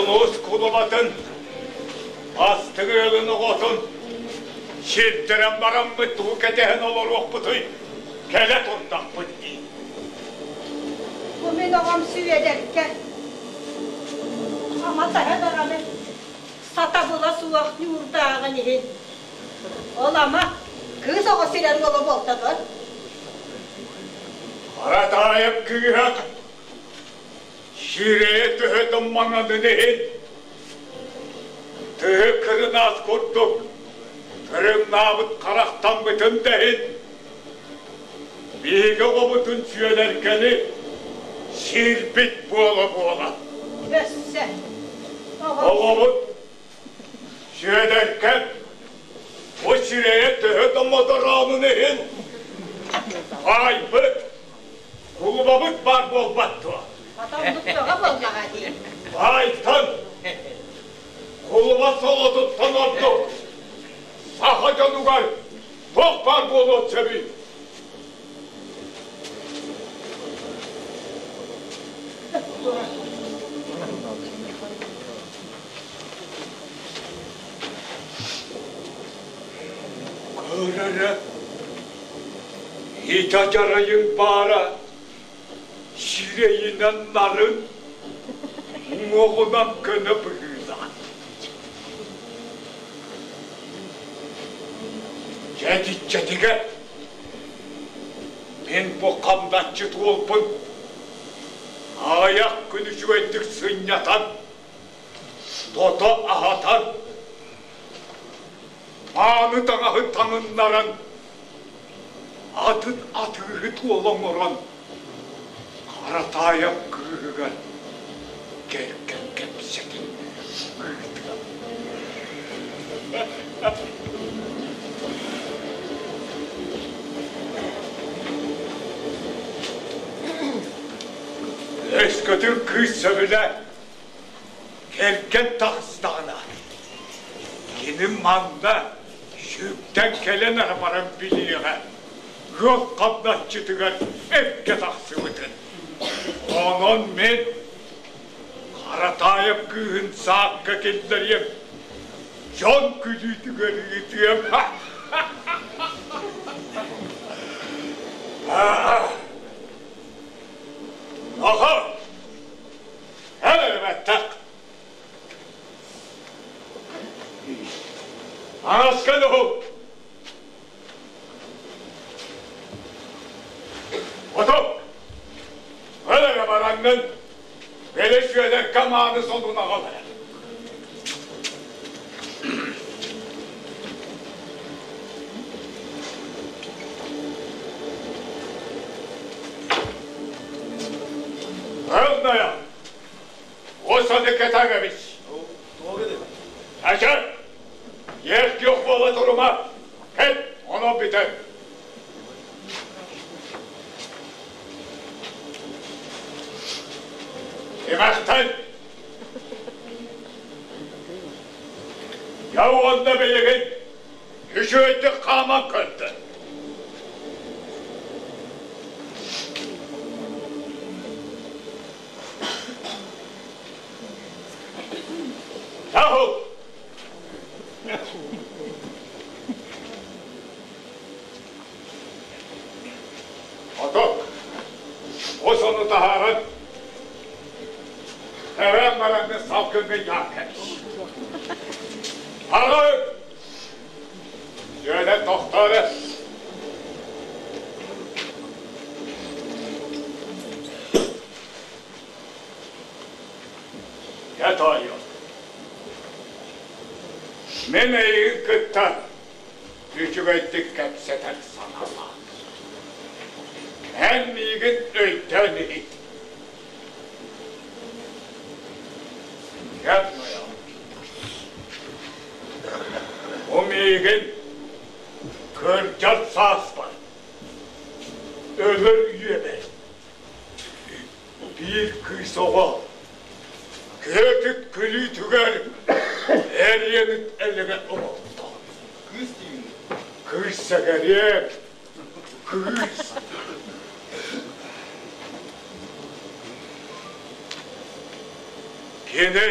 Улуус кулубатын, астык ыалын оҕотун сирдэрэн бараммыт тугу кэтэһэн олоруохпутуй, кэлэ турдахпыт дии. Бу мин оҕом Сүөдэркэ аматаһа даҕаны сатабыла суох ньуурдааҕын иһин. Ол ама кыыс оҕо сирэр уола буолта дуо? Харатаайап кыыһа сирэйэ төһө да маҥанын иһин, тыһы кырынаас курдук тырымнаабыт харахтаммытын да иһин, биһиги оҕобутун Сүөдэркэни сиирбит буола-буола. Өссө Оҕобут Сүөдэркэ бу сирэйэ төһө да модороонун иһин, хаайбыт, кулубабыт баар буолбат дуо? Хата оннук бөҕө буоллаҕа дии. Баайтан, кулуба солотуттан ордук саха дьонугар туох баар буолуон сөбүй? Көрөрө, ити дьарайыҥ баара сирэйинэн нарын, уҥуоҕунан көнө быһыылаах. Дьэ итиччэтигэр мин бу хамначчыт уолбун аҕыйах күн үчүгэйдик сынньатан, тото аһатан, мааны таҥаһы таҥыннаран, атын атыыһыт уол оҥорон, Харатаайап кыыһыгар кэргэн кэпсэтин ыытыам. Өскөтүн кыыс сөбүлээн кэргэн таҕыстаҕына, кини манна сүктэн кэлэн эрэ баран билиэҕэ, ыал хамначчытыгар эргэ тахсыбытын. Онон мин Харатаайап кыыһын саакка киллэриэм, дьон күлүүтүгэр ыытыам. Аха! Эр Аҥаска доху! Оту! Өлөрө бараҥҥын, били Сүөдэркэ мааны сонун аҕал эрэ. Ылная! Осаны кэтэҥэбис. Ача! Ер буола турума! Кэт, онон бүтэр. Имахтан! Я уонна билигин үчүгэйдик хааман көрдө. Таһыл! Оток, осону таһааран, тэбэн баранны салгыҥҥа ыйаан кэбис. Аҕай! Дьүөдэ тохтоо эрэ. Дьэ тоойуом, мин эйигин кытта үчүгэйдик кэпсэтэр санаалаах. Эн миигин өйдөөн иһит. Дьэ Бу миигин кырдьар сааспар өлөр үйэбэр биир кыыс оҕо көөтүк күлүүтүгэр эриэнит элэгэ оҥорто. Кыыс диигин? Кыыс сэгэриэм, кыыс. Кини.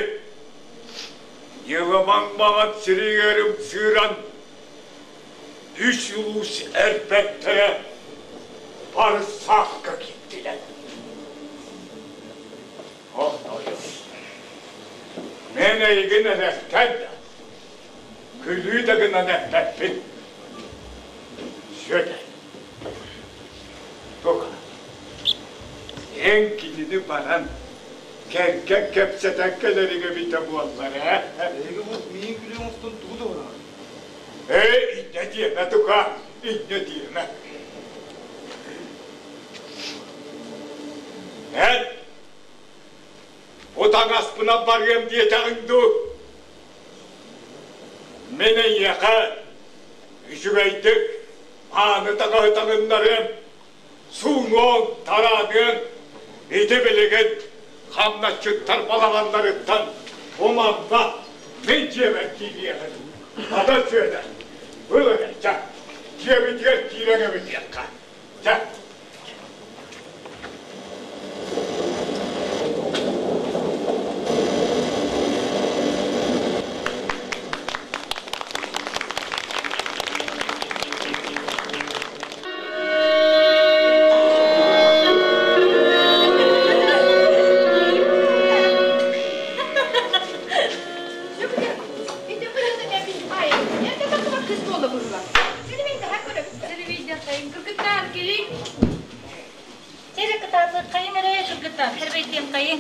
Ньыламаҥ маҥан сиригэр ымсыыран, үс улуус эрбэттэрэ бары саакка киирдилэр. Оттойум, мин эйигин элэктэн да, күлүү да гынан эппэппин. Сүөдэр, туга, эн кинини баран кэргэн кэпсэтэн кэлэриҥ эбитэ буоллар ээ. Эһиги бу миин күлүү оҥостон тугу туһанаҕыт? Ээ, инньэ диэмэ, тука, инньэ диэмэ. Эн бу таҥаспынан барыам диэтэҕиҥ дуу? Мин эйиэхэ үчүгэйдик ааны таҥаһы таҥыннарыам, суунуоҥ, тарааныаҥ, ити билигин хамначчыттар балаҕаннарыттан уманна мин дьиэбэр киириэҕин. Ата Сүөдэр, ыл эрэ, чэ, дьиэбитигэр киирэн эбитиэххэ. Чэ. Кытаатыаххайыҥ эрэ кыргыттар, хэрбэйдиэххэйиҥ.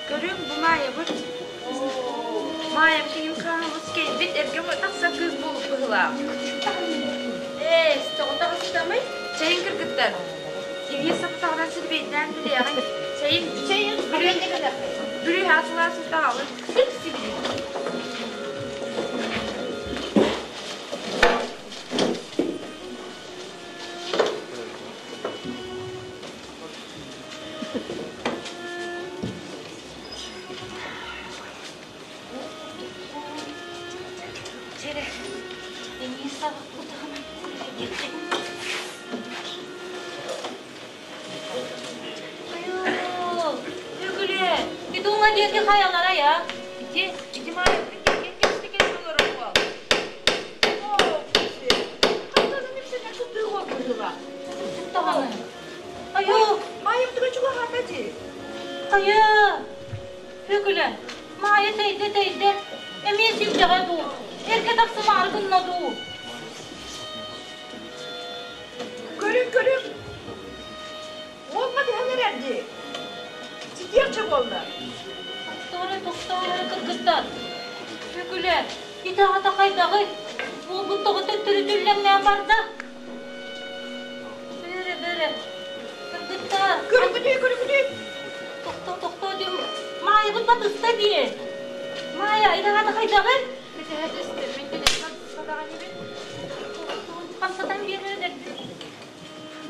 Көрүҥ, бу Маайабыт. Маайам киһим хаамыс кэлбит, эргэ тахса кыыс буолуп быһыылаах. Ээ, тоҕо таҕыстамый? Чэйин кыргыттар. Илья сапытаҕынан силбэйдээн билиэҕиҥ. Чэйин, чэйин, бүрү хаасылаа сылтаҕалын. Үгүлүө, ити диэки хайалара я? Ити, ити Маайабытын кэргэн кэпсэтэ олорор буол. Айоо, Маайам туга чугаһаата дии. хайа, Үгүлэ, Маайа тэйдэ тэйдэ, эмиэ сирдэҕэ дуу, эргэ тахсымаары гынна дуу. Көрүҥ, көрүҥ. Уолма түһэн эрэр дии. Ситиэхчэ буолла. Тохтоо тохтоо эрэ кыргыттар. Үгүлэ, ити аҕата хайдаҕый? Уолбут тоҕо төттөрү түллэҥнээн барда? Бэрэ, бэрэ. Кыргыттар. Көрүҥүтүй, көрүҥүтүй. Тохтоо, тохтоо диэн Маайабыт батыста дии. Маайа, ити аҕата хайдаҕый? Мэтэһэ түстэ, мин телефон сатаҕан ибин. Хамсатан биэрэр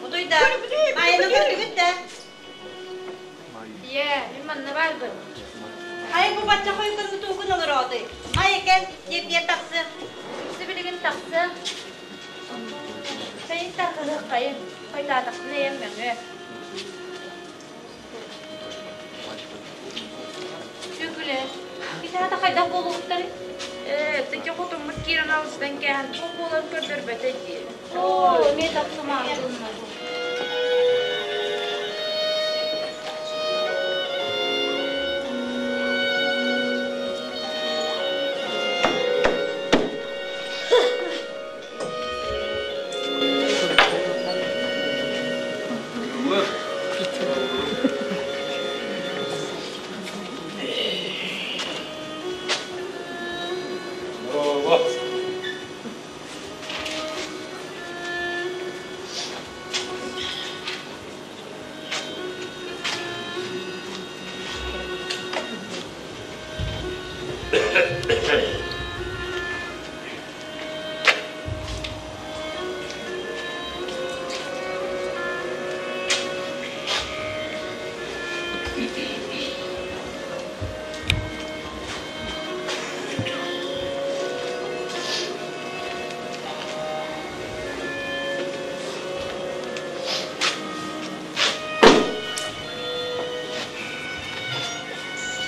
Утуйда. Маайаны көрдүгүт да? Ийээ, мин манна баарбын. Ай бу бачча хойукка тутуугун олороотуй. Майа кэл, диэбиэр тахсыах. Үксэ билигин тахсыах. Чайын тарҕаһыаххайын, хойутаатахпына ийэм мөҥүө. Үгүлэ, ити аата хайдах буолуохтарый? Ээ, тыке хотуммут киирэн алыстан кээһэн туох буолан көрдөрбөтө дии. Оо, эмиэ тахсымаары гынна.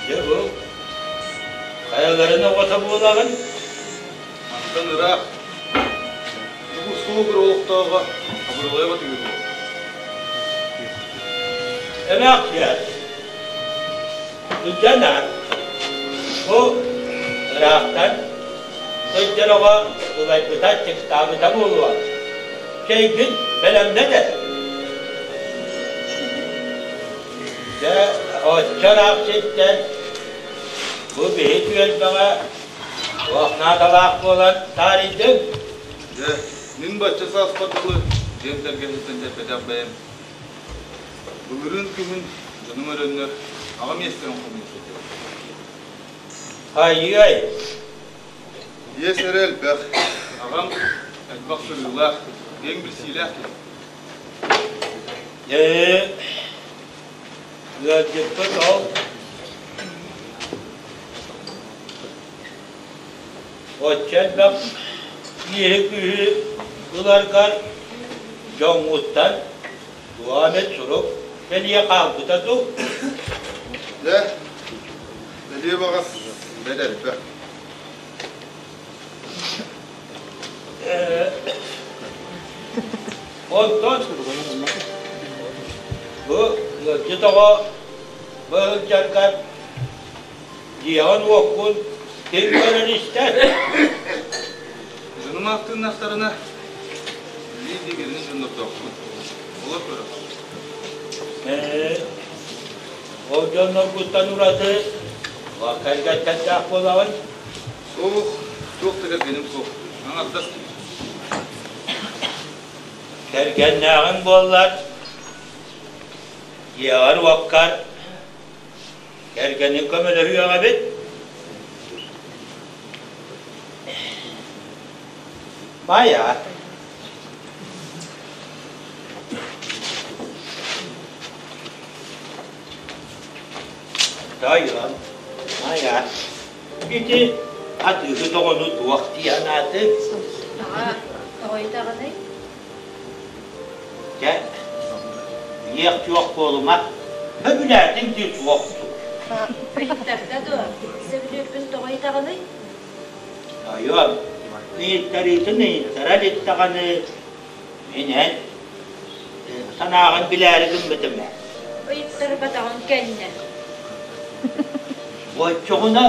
Дьэ бу хайаларын оҕото буолаҕын? Мантан ыраах Дьокуускай олохтооҕо Абыралаева тыгын Эмээхсиэн, сылдьан аат, бу ыраахтан сылдьар оҕо ылайбыта, аччыктаабыта буолуо. Чэйгин бэлэмнэн эр. Дьэ, оччо ыраах сиртэн бу биһи түөлбэҕэ туох наадалаах буолан таарыйдыҥ? Дьэ, мин бачча сааспар дылы дьиэм тэлгэһиттэн тэппэтэх бэйэм. Былырыын күһүн дьонум өрөннөр аҕам иэстэрин хомуйа сылдьабын. Хайыай? Иэс эрэ элбэх. Аҕам элбэх сырыылаах, киэҥ билсиилээх киһи. Ээ, ыалдьыппыт ол. Оччо элбэх иэһи-күүһү ыларгар дьоҥҥуттан туох эмит сурук кэлиэ хаалбыта дуу? Дьэ, бэлиэ баҕас бэл элбэх. Онтон бу ыалдьыт оҕо быһылдьаргар дьиэҕин-уоккун ким көрөн истэр? Дьонум ааттыыннахтарына, биир дигэрин дьоннордоохпун. Олор көрө. Ээ, ол дьонноргуттан ураты кэргэттэрдээх буолаҕын? Суох, туох да кэргэним суох. Аҥардас киһи. Кэргэннээҕиҥ буоллар, дьиэҕэр-уоккар кэргэниҥ көмөлөһүөҕэ эбит. Майа. Тойон, Майа. Ити атыыһыт оҕону туох дии санаатыҥ? Аҕаа, тоҕо ыйытаҕыный? Дьэ, иэх-чуох буолума, сөбүлээтиҥ дии суох дуу? Ыйыттарда дуо? Сөбүлүүрбүн тоҕо ыйытаҕыный? Тойон, ыйыттарыытын ыйыттара илик даҕаны, мин эн санааҕын билээри гыммытым ээ. Ыйыттарбатаҕын кэннэ. Оччоҕуна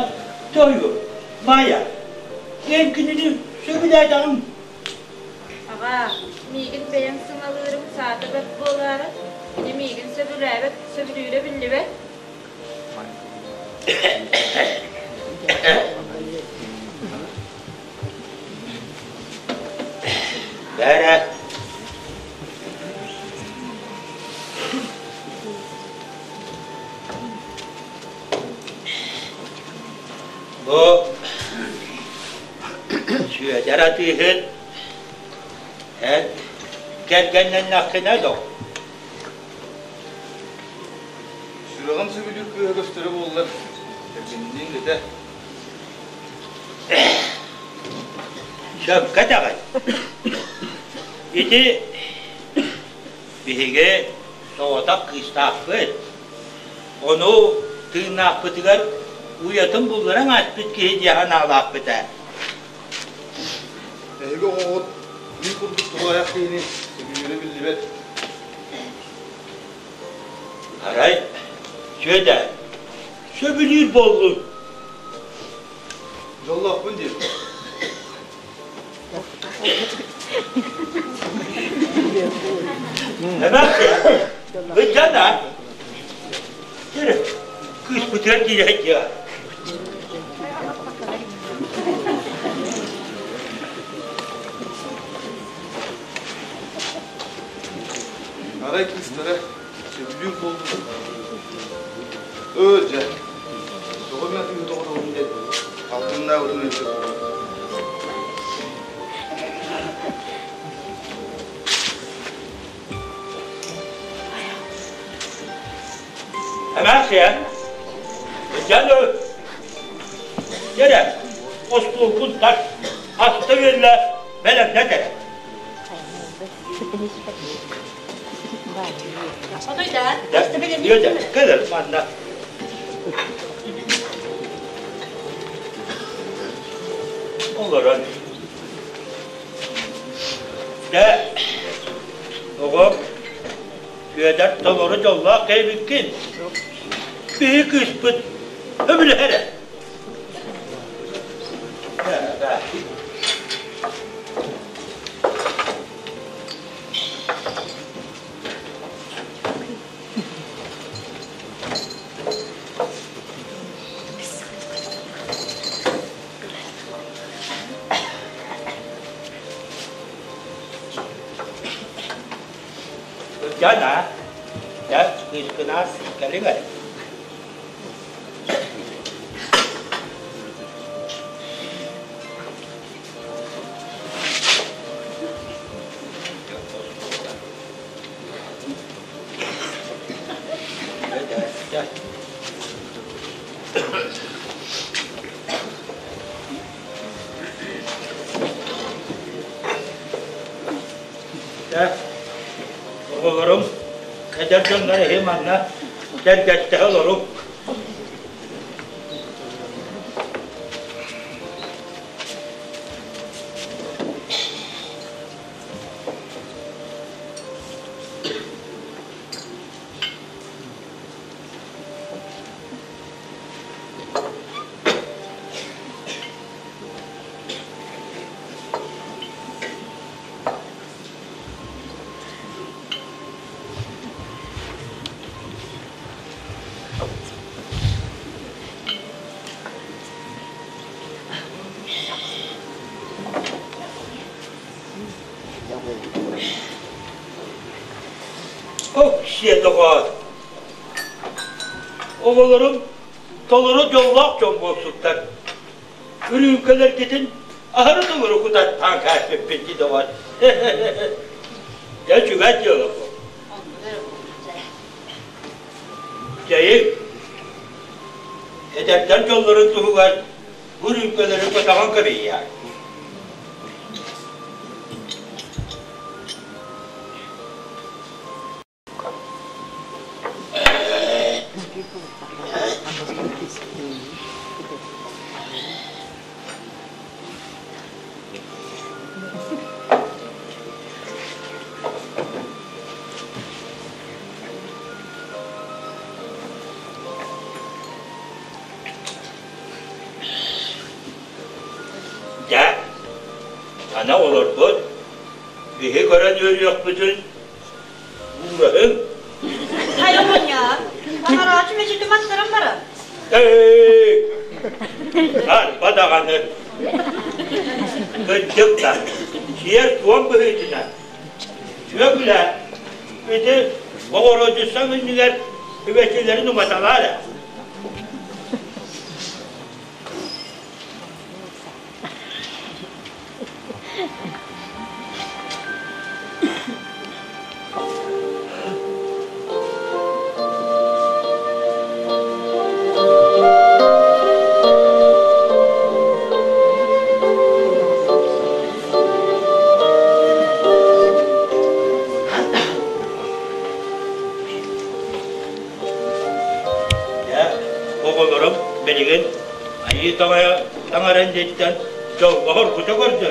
тойон, Майа, эн кинини сөбүлээтэҕиҥ? Аҕаа, миигин бэйэҥ сыҥалыырыҥ саата бэрт буолаары, кини миигин сөбүлээбэт, сөбүлүүрэ биллибэт. Бээрэ, бу Сүөдэр атыыһыт эн кэргэннэннэххинэ доо? Сүрэҕим сөбүлүүр кыыһа көстөрө буоллар, кэргэнниин этэ. Сөпкө этэҕин. Ити биһиги соҕотох кыыстаахпыт. Ону тыыннаахпытыгар уйатын булларан ааспыт киһи диэхэ наалаахпыт ээ. Эһиги оҕоҕут мин курдук тулаайах киһини сөбүлүүрэ биллибэт. Арай, Сүөдэр, сөбүлүүр буоллун. Дьоллоохпун диир. Эмээхсин, ыдьан аа? Кире, кыыспытыгар киирэ дьиэ. Арай кыыстара сөбүлүүр буолбут. Өө дьэ, тоҕо мен тыыһы тоҕотоҕун диэн алтыннаабытын өйдөтө буолуо. Эмээхсиэн, ыдьан өө. Кэрэ, остуолгун тас, аста үөллэ бэлэмнэт эрэ. Отойдаан, Үөдэ, кэлэр манна. олорон. Дьэ, оҕом, Сүөдэр толору дьоллоох кэлбиккин. Биһи кыыспыт өбүлэһэрэ. Дьэ да, дьэ кыыскынаас кэлиҥ эрэ. Оҕолорум, эдэр дьоннор эһи манна сэргэстэһэ олоруҥ. Ок-сиэ, доҕоор! Оҕолорум толору дьоллоох дьон буолсуттар. Үрүүмкэлэргитин аһары толору кутаттаан кээспиппит дии доҕор. Дьэ, үчүгэй дьыала бу. Дьэйик, эдэрдэр дьоллорун туһугар бу үрүүмкэлэри көтөҕөн кэбиһиэ. Дьэ, аны олорбут, биһи көрөн үөрүөхпүтүн Уураһын. Хайа мунньаан, аҥарааччы мечетим аттаран баран. Эй, арба даҕаны. Кырдьык да, сиэр-туом быһыытынан. Сүөкүлэ, ити оҕородьуссаҥ иннигэр үбэчилэрин уматалаа эрэ. Дьэ, оҕолорум билигин Айыы Таҥара инниттэн дьоллоһор кута көрдө.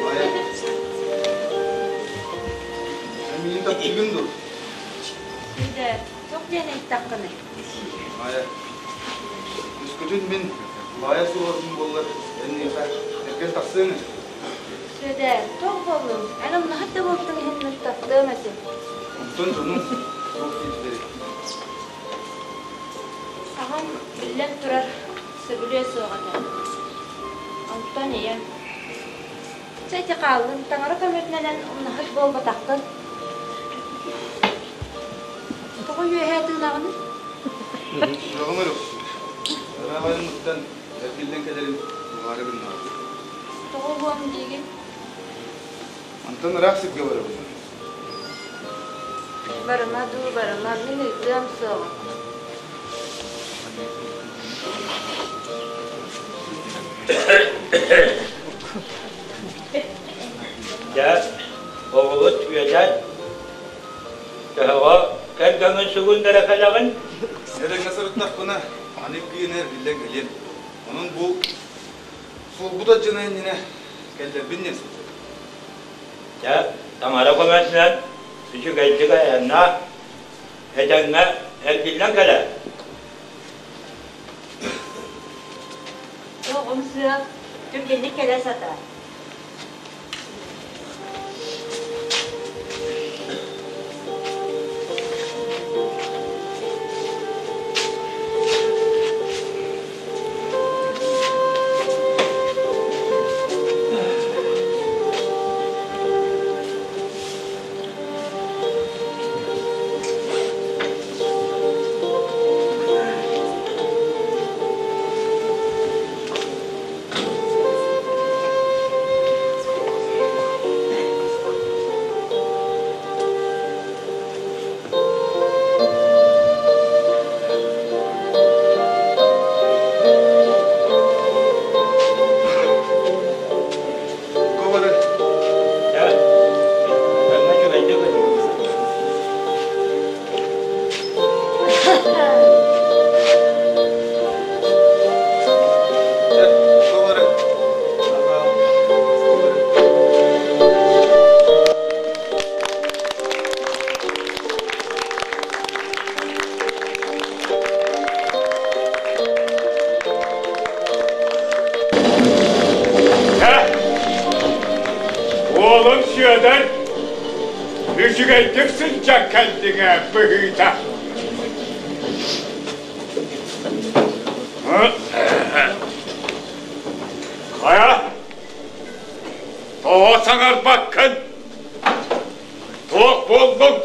Майа, эн миигин таптыыгын дуо? Сүдэ, туох диэн ыйыттаххыный? Майа, өскөтүн мин Майа суоҕа буоллар, эн миэхэ эргэн тахсыаҥ этэ. Сүөдэр, туох буоллуҥ? Эн умнаһыт да буолтуҥ иһин таптыам этим. Онтон дьонуҥ туох диэтилэрий? Аҕам, биллэн турар, сөбүлүө суох этэ. Онтон ийэм, Чэ, ити хааллын, таҥара көмөтүнэн эн умнаһыт буолбатаххын. Тоҕо үөһээ тыынаҕыный? Сүрэҕим өрөксүүр. Ыраах айаммыттан эргиллэн кэлэрим уһаары гыннаҕа. Тоҕо уһуом диигин? Мантан ыраах сиргэ барабын. Барыма дуу, барыма, мин ыытыам суоҕа. Дьэ, оҕобут үөдэн Төһөҕө кэргэҥҥин сүгүннэрэ кэлэҕин? Эрэҥҥэ сырыттахпына, аны кыын эргиллэн кэлиэм. Онон бу суолбут алдьана иннинэ кэллэрбин диэн сылдьабын. Дьэ, таҥара көмөтүнэн үчүгэйдик айаннаа, этэҥҥэ эргиллэн кэлээр. Оҕом сыа түргэнник кэлэ сатаа. Говори. Дьэ, этэҥҥэ үчүгэйдик Чэ, говори. Чэ, уолум Сүөдэр үчүгэйдик сылдьан кэллиҥ ээ быһыыта. Хайа, тоҕо саҥарбаккын? Туох буоллуҥ?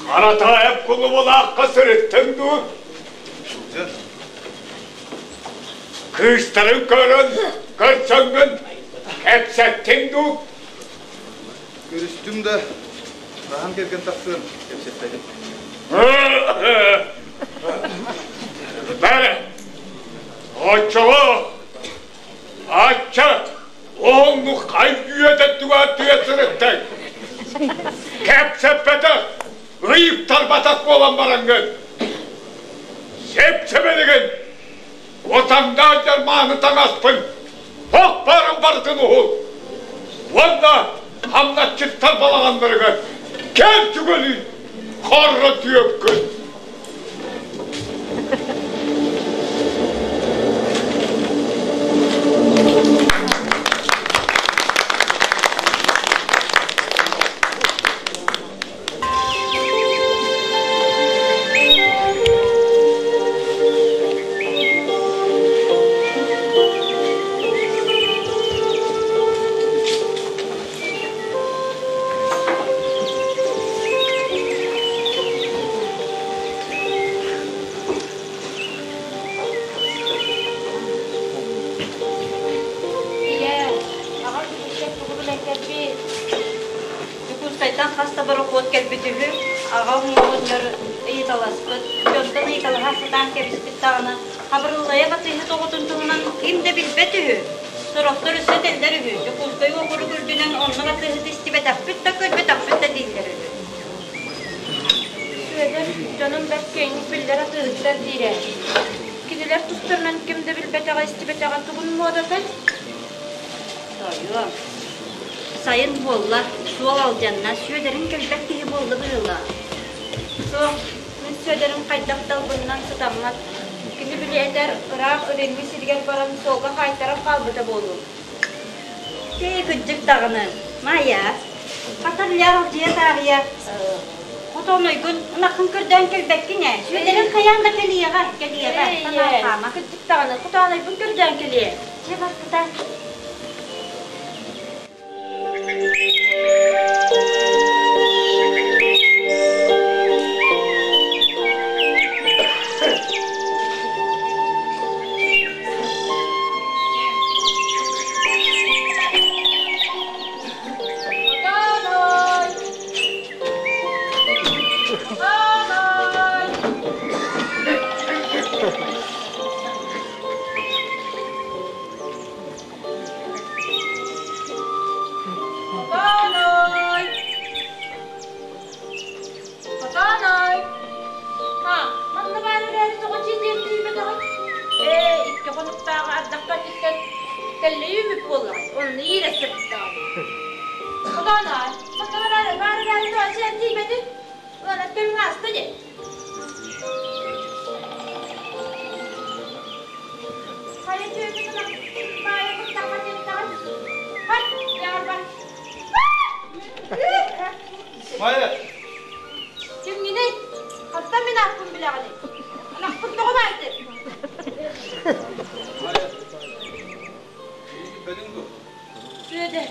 Харатаайап кулубалаахха сырыттыҥ дуу? Сылдьан. Кыыстарын көрөн, көрсөҥҥүн кэпсэттиҥ дуу? Көрүстүм да, хаһан кэргэн тахсыан кэпсэппэтим. Бары, оччоҕо ачча уһуннук хайгыата түгааттыга сырыттыҥ. Кэпсэппэтэх, ыйыттарбатах буолан бараҥҥын, сеп-себелигин отаҥнаан дьармааны таҥаспын туох баарын барытын уһул уонна хамначчыттар балаҕаннарыгар кэм түгэнин хорро түөккүн. Ийээ, аҕам бүтүччэ тугу билэн кэлбит? Дьокуускайтан хас да борохуот кэлбит үһү. Аҕам оҕонньор ыйыталаспыт. Дьонтон ыйыталаһа сатаан кэбиспит даҕаны, Хабырыллайа батыһыт оҕотун туһунан ким да билбэт үһү. Сорохтор өссө этэллэр үһү, Дьокуускай уокурук үрдүнэн онно батыһыт истибэтэхпит да көрбөтөхпүт да дииллэр үһү. Сүөдэр, дьонум бэрт киэҥник биллэр атыыһыттар диирэ. Кинилэр тустарынан ким да билбэтэҕэ, истибэтэҕэ тугун муодатай? Тоойуом, сайын буолла, суол алдьанна, Сүөдэриҥ кэлбэт киһи буолла быһыылаах. Суох, мин Сүөдэрим хайдах да албынынан сатаммат. Кини били этэр, ыраах илиҥҥи сиригэр баран суолга хаайтаран хаалбыта буолуо. Ээ, кырдьык даҕаны, Маайа, хата билэр алдьыйа таарыйа, хотонойгун ынаххын көрдөөн кэлбэккин ээ. Сүөдэриҥ хайаан да кэлиэҕэ, кэлиэҕэ, Ээ, хаама. Кырдьык даҕаны, хотоонойбун көрдөөн кэлиэ. Чэ, барбыта. Тэллэй үүммүт буоллаҕай, онно иирэ сырыттаҕым. Хотооноор, манна бараары баар эрээри тоҕо сиэн тиийбэтин? Ылан көрүҥ ааста дии. Хайа түөкүн ынах баайа куттахха тиэттэҕин? Хат, яарба. Майя! Кимҥиний? Хантан мин ааппын билэҕиний? Ынахпын тоҕо баайдын? Майя, билбэтиҥ дуо? Сүөдэр.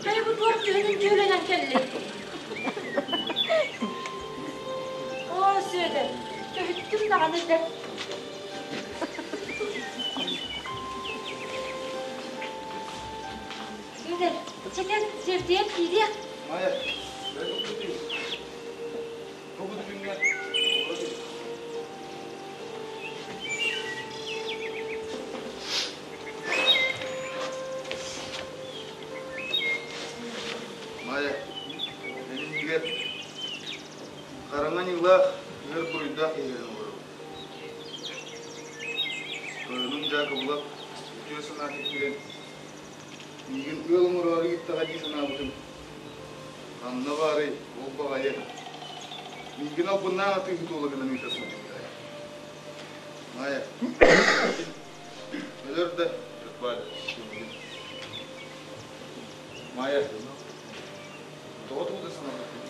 Хайа бу туох дьүһүнүн дьүһүлэнэн кэллиҥ? Оо, Сүөдэр, көһүттүм даҕаны да. Сүөдэр, чэ кэл, сиэрдийэн киириэх. Майя, бэйэ тохтуу Бу күҥҥэ Майя, эн иннигэр хараҥа ньыылаах, ыар буруйдаах киһилэрин олоробут. Тойонум Дьаакыбылап үтүө санаата киирэн, миигин ыал оҥороору ыыттаҕа дии санаабытым. Ханна баарый, ол баҕайы. Миигин албыннаан атыыһыт уола гынан ыыта сылдьыбыта. Майя, өлөр да баар Майя, тоҕо тугу да санаабаккын?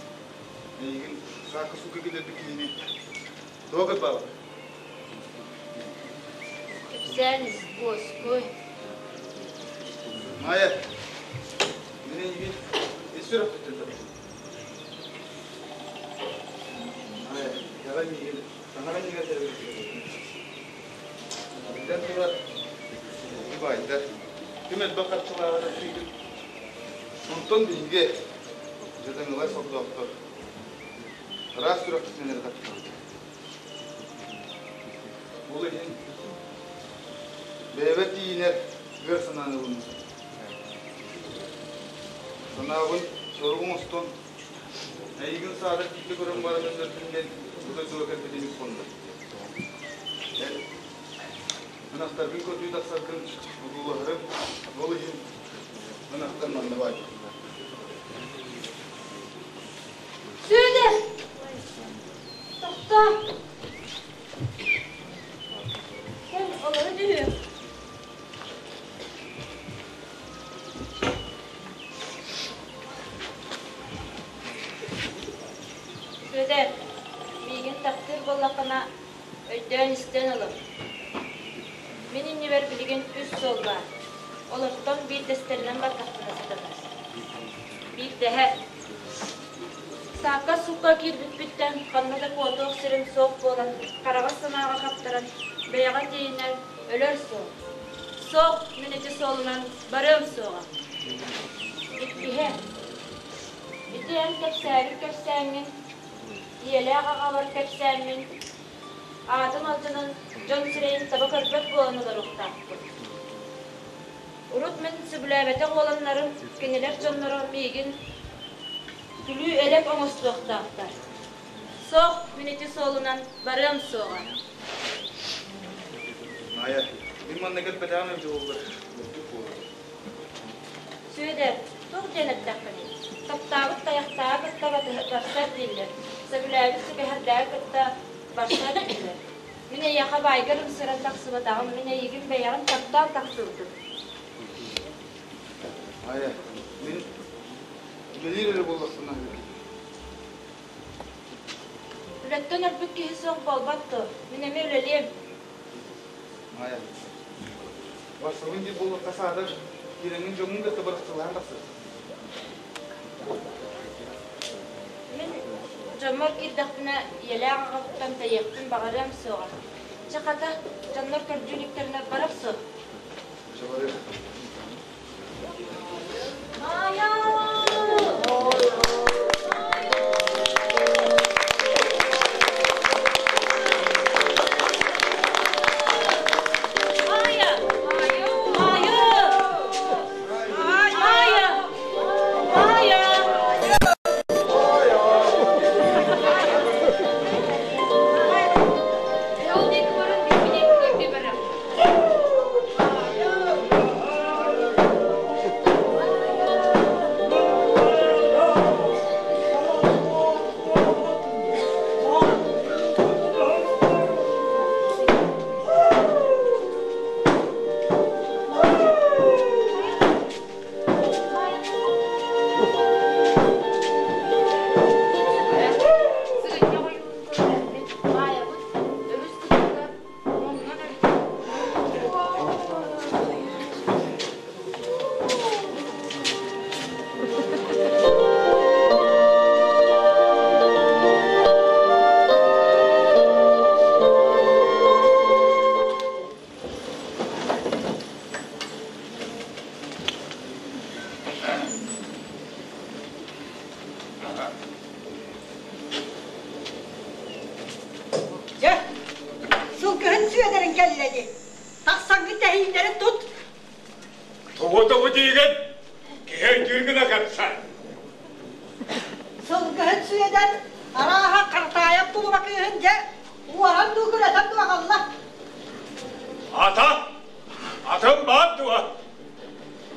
Эйигин саакка-сукка киллэрбит киһини тоҕо кырбаабаккын? Кэпсээн ис, уоскуй. Майя, мин эйигин ис сүрэхпиттэн таптыыбын. Майя, итэҕэл миигин таҥара иннигэр тэбэргэ Биллэн турар, эһиги баайдар, ким элбэх харчылааҕы таптыыгыт? Онтон биһиги, дьадаҥылар сордоохтор, ыраас сүрэхпитинэн эрэ таптыыбыт. Ол иһин бэйэбэр тиийинэр ыар санааны ылынным. Санаабын сорук оҥостон, эйигин саатар биирдэ көрөн баран өллөрбүн диэн бу дойдуга кэлбитим үс хонно. Эн ынахтаргын көрдүү тахсаргын одуулаһарым, ол иһин ынахтар манна баайбыт. Сүөдэр! Тохтоо! Кэл, олоро түһүөм. Сүөдэр, миигин таптыыр буоллаххына, өйдөөн истэн олор. Мин иннибэр билигин үс суол баар. Олортон биирдэстэринэн бардахпына сатанар. Биирдэһэ. Саакка-сукка киирбиппиттэн ханна да куотуох сирим суох буолан, хараҕа санааҕа хаптаран, бэйэҕэ тиийинэн өлөр суол. Суох, мин ити суолунан барыам суоҕа. Иккиһэ. Ити эн кэпсээбит кэпсээҥҥин, ийэлээх аҕабар кэпсээммин, аатын алдьанан дьон сирэйин таба көрбөт буолан олоруохтаахпын. Урут мин сөбүлээбэтэх уоланнарым, кинилэр дьонноро миигин күлүү-элэк оҥостуохтаахтар. Суох, мин ити суолунан барыам суоҕа. Маайа, мин манна кэлбэтэҕим эбитэ буоллар, ордук буолар. Сүөдэр, туох диэн эттэххиний? Таптаабыт тайахтааҕы кытта барсар дииллэр, сөбүлээбит сүгэһэрдээҕи кытта барсар дииллэр. Мин эйиэхэ баайгар ымсыыран тахсыбатаҕым, мин эйигин бэйэҕин таптаан тахсыбытым. Маайа, мин үлэлиир эрэ буоллахпына Үлэттэн өлбүт киһи суох буолбат дуо? Мин эмиэ үлэлиэм. Маайа, барсабын диир буоллахха саатар, киирэҥҥин дьоҥҥун кытта бырахтылаһан тахсар. Мин дьоммор киирдэхпинэ, ийэлээх аҕабыттан тэйиэхпин баҕарыам суоҕа. Чэ, хата, дьоннор көрдүү иликтэринэ барар суох. Чэ, барыах. Маайа! Маайа! Маайа! Маайа! Маайа! Ол диэки баран, биир диэки көрдүү барар. Дьэ, сылгыһын сүөдэрин кэллэ дии. Тахсаҥҥын тэһииннэрин тут. Тугу-тугу диигин? Киһи өйдүүр гына кэпсээ. Сылгыһыт Сүөдэр арааһа Хартаайап кулуба кыыһын дьэ уоран дуу күрэтэн дуу аҕалла. Ата? Атым баар дуо?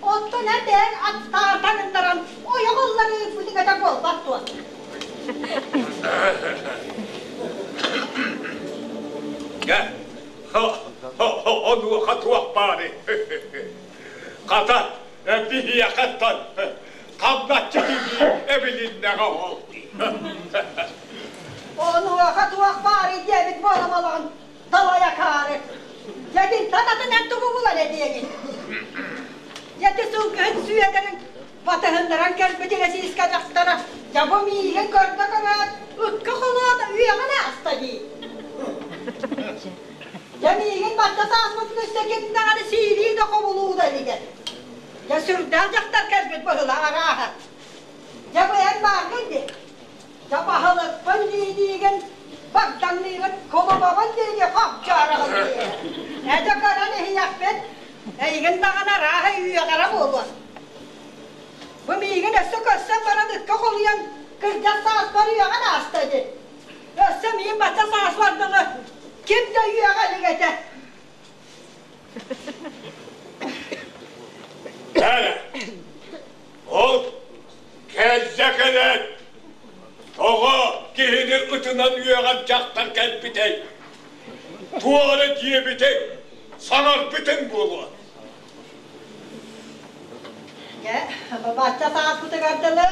Оттон эн бэйэҥ аттаатан ындаран ойох ылларыы ыыппытыҥ этэ буолбат дуо? Дьэ, онуоха туох баарый? Хата, биһиэхэттэн хамначчы тигии эбилиннэҕэ ол. Онуоха туох баарый диэбит буоламалаҕын далай акаары. Дьэтинтэн атын эн тугу булар этиэгин? Дьэти сылгыһын сүөдэрин батыһыннаран кэлбит илэсиискэ дьахтара дьэ бу миигин көрдө көрөөт ыкка холоон үөҕэн ааста дии. Дьэ миигин барда сааспытын өссө ким даҕаны сиилии да хобулуу да илигэ. Дьэ сүрдээх дьахтар кэлбит быһыылаах арааһа. Дьэ бу эн бааргын дии. Дьэ баһылыкпын дии-диигин, багдаҥныыгын, кулубабын дии-дии хопчооругун дии. Этэ көрөн иһийэхпит, эйигин даҕаны арааһа үөҕэрэ буолуо. Бу миигин өссө көрсөн баран ыкка холуйан кырдьар сааспар үөҕэн ааста дии. Өссө миин бачча саас бардылы ким да үөҕэ илик этэ. Кэлэ. Ол кэллэ кэлэн тоҕо киһини ытынан үөҕэн дьахтар кэлбитэй? Туох эрэ диэбитиҥ, саҥарбытыҥ буолуо. Дьэ, бачча сааспытыгар дылы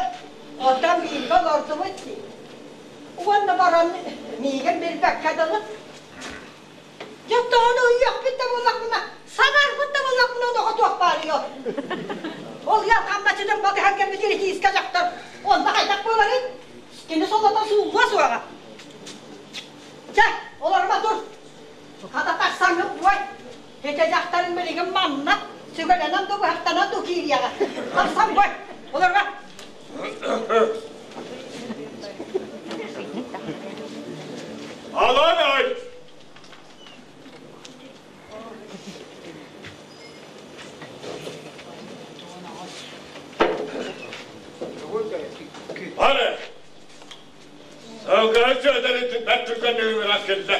оттон бииргэ олордубут дии. Уонна баран миигин билбэккэ дылы Дьэ, тоҕону ыйыахпыт да буоллахпына, саҥарбыт да буоллахпына оноҕо туох баарый ол? Ол ыал хамначчытын батыһан кэлбит иритиискэ дьахтар онно хайдах буоларый? Кини солото сууллуо суоҕа. Чэ, олорума тур. Хата тахсаҥҥын буой. Ити дьахтарыҥ билигин манна сүгэлэнэн да быһахтанан да киириэҕэ. Тахсан буой. Олорума. Алан ай! Бары! Сылгыһыт Сүөдэри бэрт түргэнник ыҥыран кэллэ.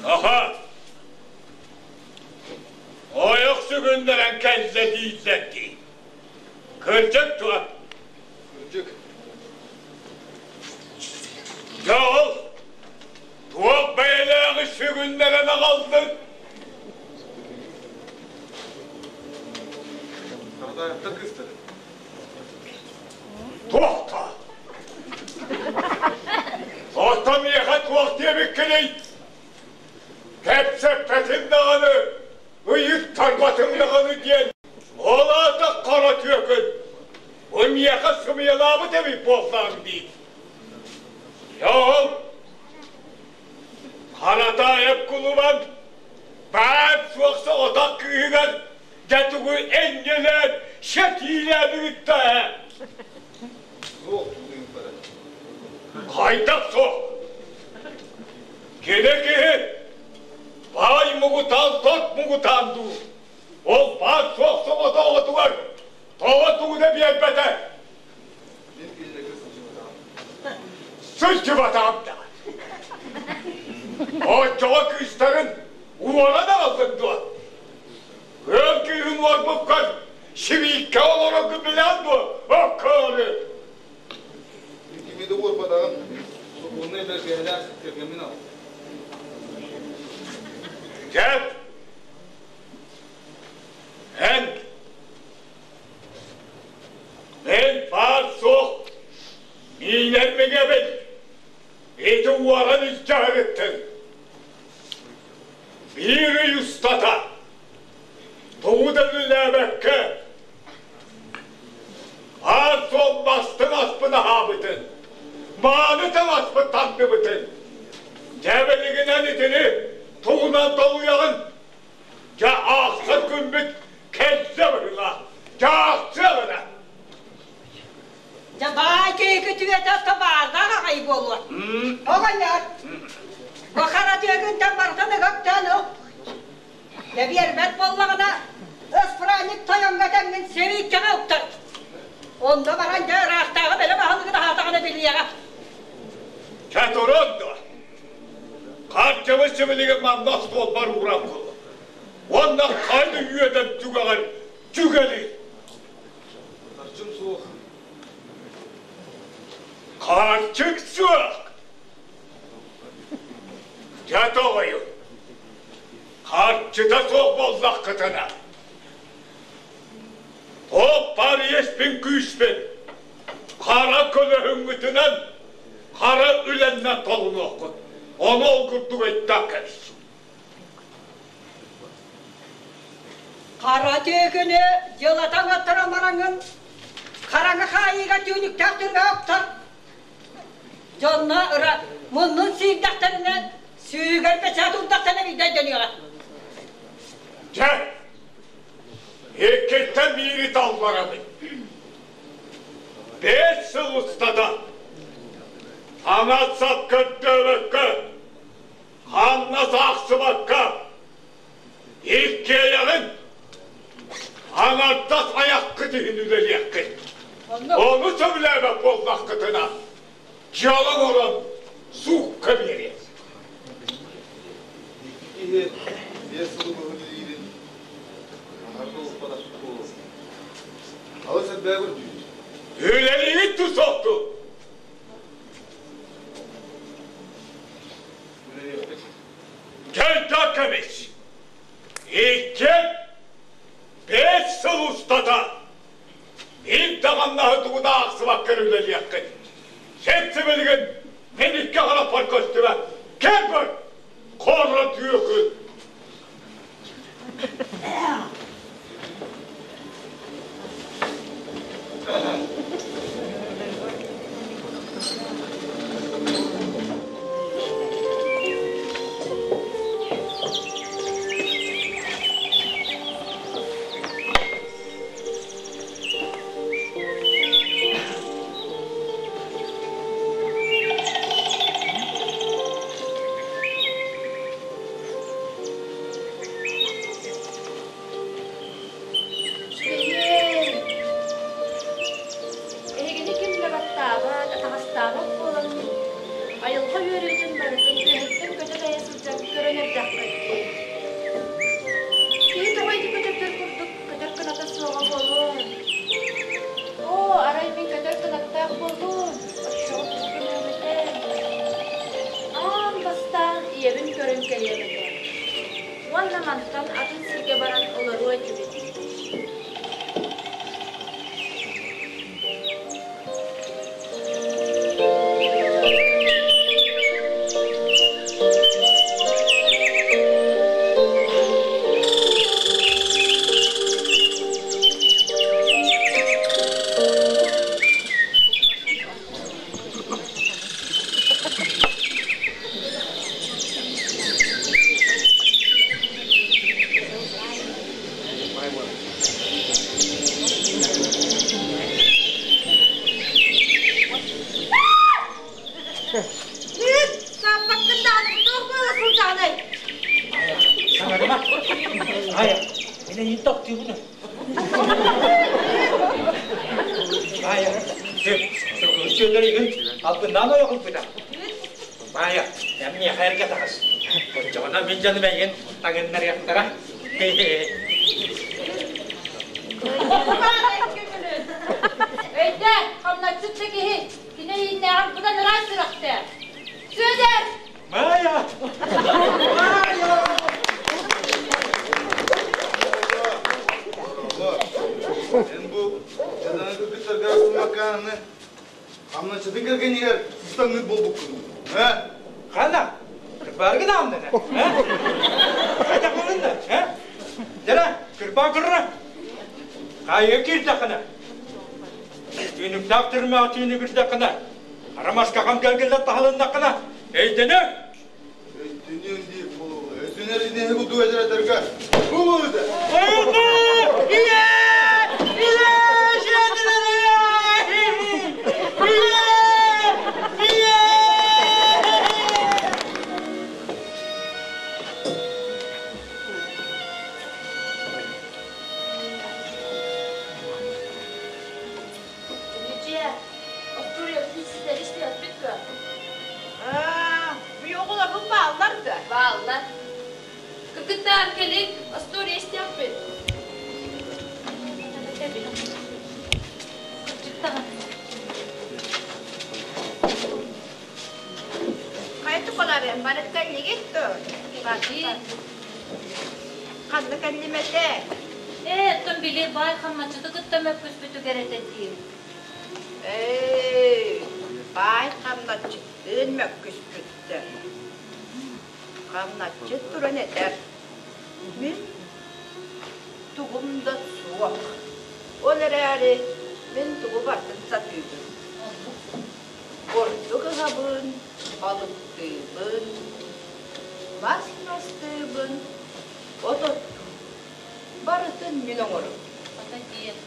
Аха! Ойох сүгүннэрэн кэллэ дииллэр дии. Кырдьык дуо? Кырдьык. Дьэ ол туох бэйэлээҕи сүгүннэрэн аҕаллыҥ? Харатаайаптар кыыстара. Туохта? Оттон миэхэ туох диэбиккиний? Кэпсэппэтим даҕаны, ыйыттарбатым даҕаны диэн Ол аата хара түөкүн! Бу миэхэ сымыйалаабыт эбит буоллаҕыҥ дии. Дьэ ол Харатаайап кулубан баар суох соҕотох кыыһыгар дьэ тугу энньэлээн, сэтиилээн ыытта ээ? Суох тулуйбара. Хайдах суох? Кини киһи баай мугутаан тот мугутаан дуу? Ол баар-суох соҕотоҕутугар тоҕо тугу да биэрбэтэ. Мин кинилэргэ сылдьыбатаҕым. Сылдьыбатаҕым да. Оччоҕо кыыстарын уоран аҕаллыҥ дуо? Ыал кыыһын уорбуккар сибииккэ олороргун билэҕин дуо, оккоору? Мин кими да уорбатаҕым. Сокуоннай бэргэһэлээх кэргэммин аҕал. Дьэ, Эн, эн баар-суох миинэр мэҥэбин, ити уоран илдьэ сырыттыҥ. Биир ый устата тугу да үлэлээбэккэ аан-суол бастыҥ аспын аһаабытын, мааны таҥаспын тардыбытын, дьэ билигинэн итини тугунан толуйаҕын? Дьэ аахсар күммүт кэллэ быһыылаах, дьэ аахсыаҕына! Дьэ баай киһи күтүөтэ табаардаах аҕай буолуо. Оҕонньор, бу хара түөкүнтэн барытын ыгыктаан ыл. Дьэ биэрбэт буоллаҕына, ыспыраанньык тойоҥҥо тэҥҥин сэрииккэҕэ уктар. Онно баран дьэ ыраахтааҕы бэлэм аһылыгын аһаатаҕына билиэҕэ. Чэ турун дуо? Харчыбыт сибилигин манна остуолбар ууран кулу. Уонна хайы үөдэн түгэҕэр түгэлий. Харчым суох. Харчык суох. Дьэ тоҕойу. Харчыта суох буоллаххытына. Туох иэспин күүспүн хара көлөһүҥҥүтүнэн хара үлэннэн толунуоххут. Ону ол курдук өйдөөх кэбис. Хара түөкүнү дьыалатан аттаран бараҥҥын хараҥа хаайыыга түүнүктээх түрмэҕэ уктар. Дьонно ыра муннун сиирдэхтэринэ сүүгэр бэчээт уурдахтарына биирдэ өйдөнүөҕэ. Дьэ, иккиттэн биири талларабын. 5 сыл устата таҥас-сап көрдөөбөккө Ханна саахсыбакка, иккиэйэҕин аҥардас айаххыт иһин үлэлиэххит. Ону сөбүлээбэт буоллаххытына, дьыала оҥорон суукка биэриэ. Икки киһи 5 сылы быһа үлэлиирин аһарда олохпотох буолуо. Алыс элбэҕи көрдүүр. Үлэлиигит тусохту. Кэлтаккабич, икки 5 сыл устата биир даҕаннаһы тугу да аахсыбакка үлэлиэххит. Сеп-сибилигин мин икки харахпар көстүбэт. Кэл көр, хоро түөкүн. Үчүгэйиэй! Эһигини ким да баттаабат, атаҕастаабат буолан, айылҕа үөрүүтүн барытын үөһэттэн көтө дайа сылдьан көрөн эрдэххит дии. Киһи тоҕо ити көтөрдөр курдук көтөр кыната суоҕа буолуой? Оо, арай мин көтөр кынаттаах буоллун, оччоҕо тугу гыныам этэй? Аан бастаан ийэбин көрөн кэлиэм этэ. Уонна мантан атын сиргэ баран олоруо этибит. Сааппаккын даҕаны туох буола сылдьаҕыный? Саҥарыма. Айа, мин эйиин таптыыбын. Маайа, Сүөдэр игин албыннаан ойоҕулбута. Маайа, эн миэхэ эргэ таҕыс. Оччоҕуна мин дьонум эйигин таҥыннарыахтара. Өйдөө, хамначчыт да киһи, кини ииннээҕэр быдан ыраас сүрэхтээх. Сүөдэр! Маайа! Маайа! Эн бу дьадаҥы кыргыттарга астыммаккааны хамначчытын кэргэнигэр сыстаҥныт буолбуккун. Э? Хана, баргын аамнана. Кырбаакырра! Хайа киирдэххинэ, түүнүктээх түрмэҕэ түүнүгүрдэххинэ, хара маска хам кэлгиллэн таһылыннаххына, өйдөнө! Өйдөнүөн диир буолуо. Өйдөнөр идэһи кудуу эдэрэтэргэ бу буолута. Ийэ! Ийэ! Ийэ! Ийэ! Нүдьэ, остуоруйабытын ситэри истиэхпит дуо? Аа, оҕолорбут бааллар да? Бааллар. Кыргыттаар, кэлин, остуоруйа истиэхпит. Кырдьык даҕаны. Хайа тукалары, бары кэллигит дуо? Ханна кэллим этэ? Ээ, оттон били баай хамначчыты кытта мөккүспүтүгэр этэ дии. Ээ, баай хамначчыттыын мөккүспүттэр. Хамначчыт туран этэр: Мин тугум да суох. Ол эрээри мин тугу барытын сатыыбын. Ордук ыһабын, балыктыыбын, мас мастыыбын, от оттуубун. Барытын мин оҥоробун. Ата диэн.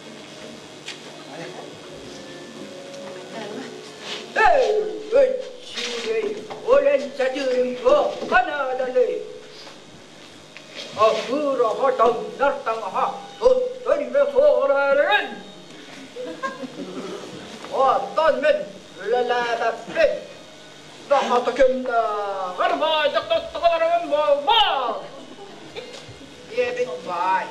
Эй, өччүгэй, ол эн сатыырыҥ туохха нааданый? Аһыыр аҕа таҥнар таҥаһа туттар үбэ суоҕураарыгын. Оттон мин үлэлээбэппин. Сахата кимнээҕэр баайдык туттугаларым буолбат. Диэбит баай.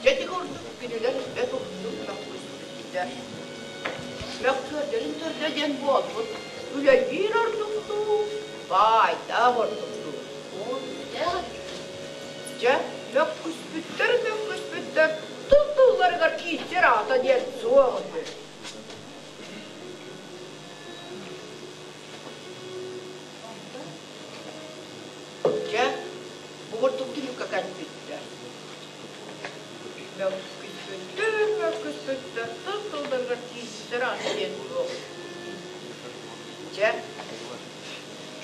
Дьэ ити курдук кинилэр бэрт уһуннук мөхсүспүттэр. Мөхсүөрдэрин төрдө диэн буолбут. Үлэлиир ордук дуу, баайдаах ордук дуу. Дьэ, мөхсүспүттэр мөхсүспүттэр тыл-тылларыгар киирсэр аата диэн суох үһү. Дьэ, бу курдук түмүккэ кэлбиттэр. Мөккүспүттэр, мөккүспүттэр, тыл-тылларыгар киирсэр аата диэн суох. Дьэ,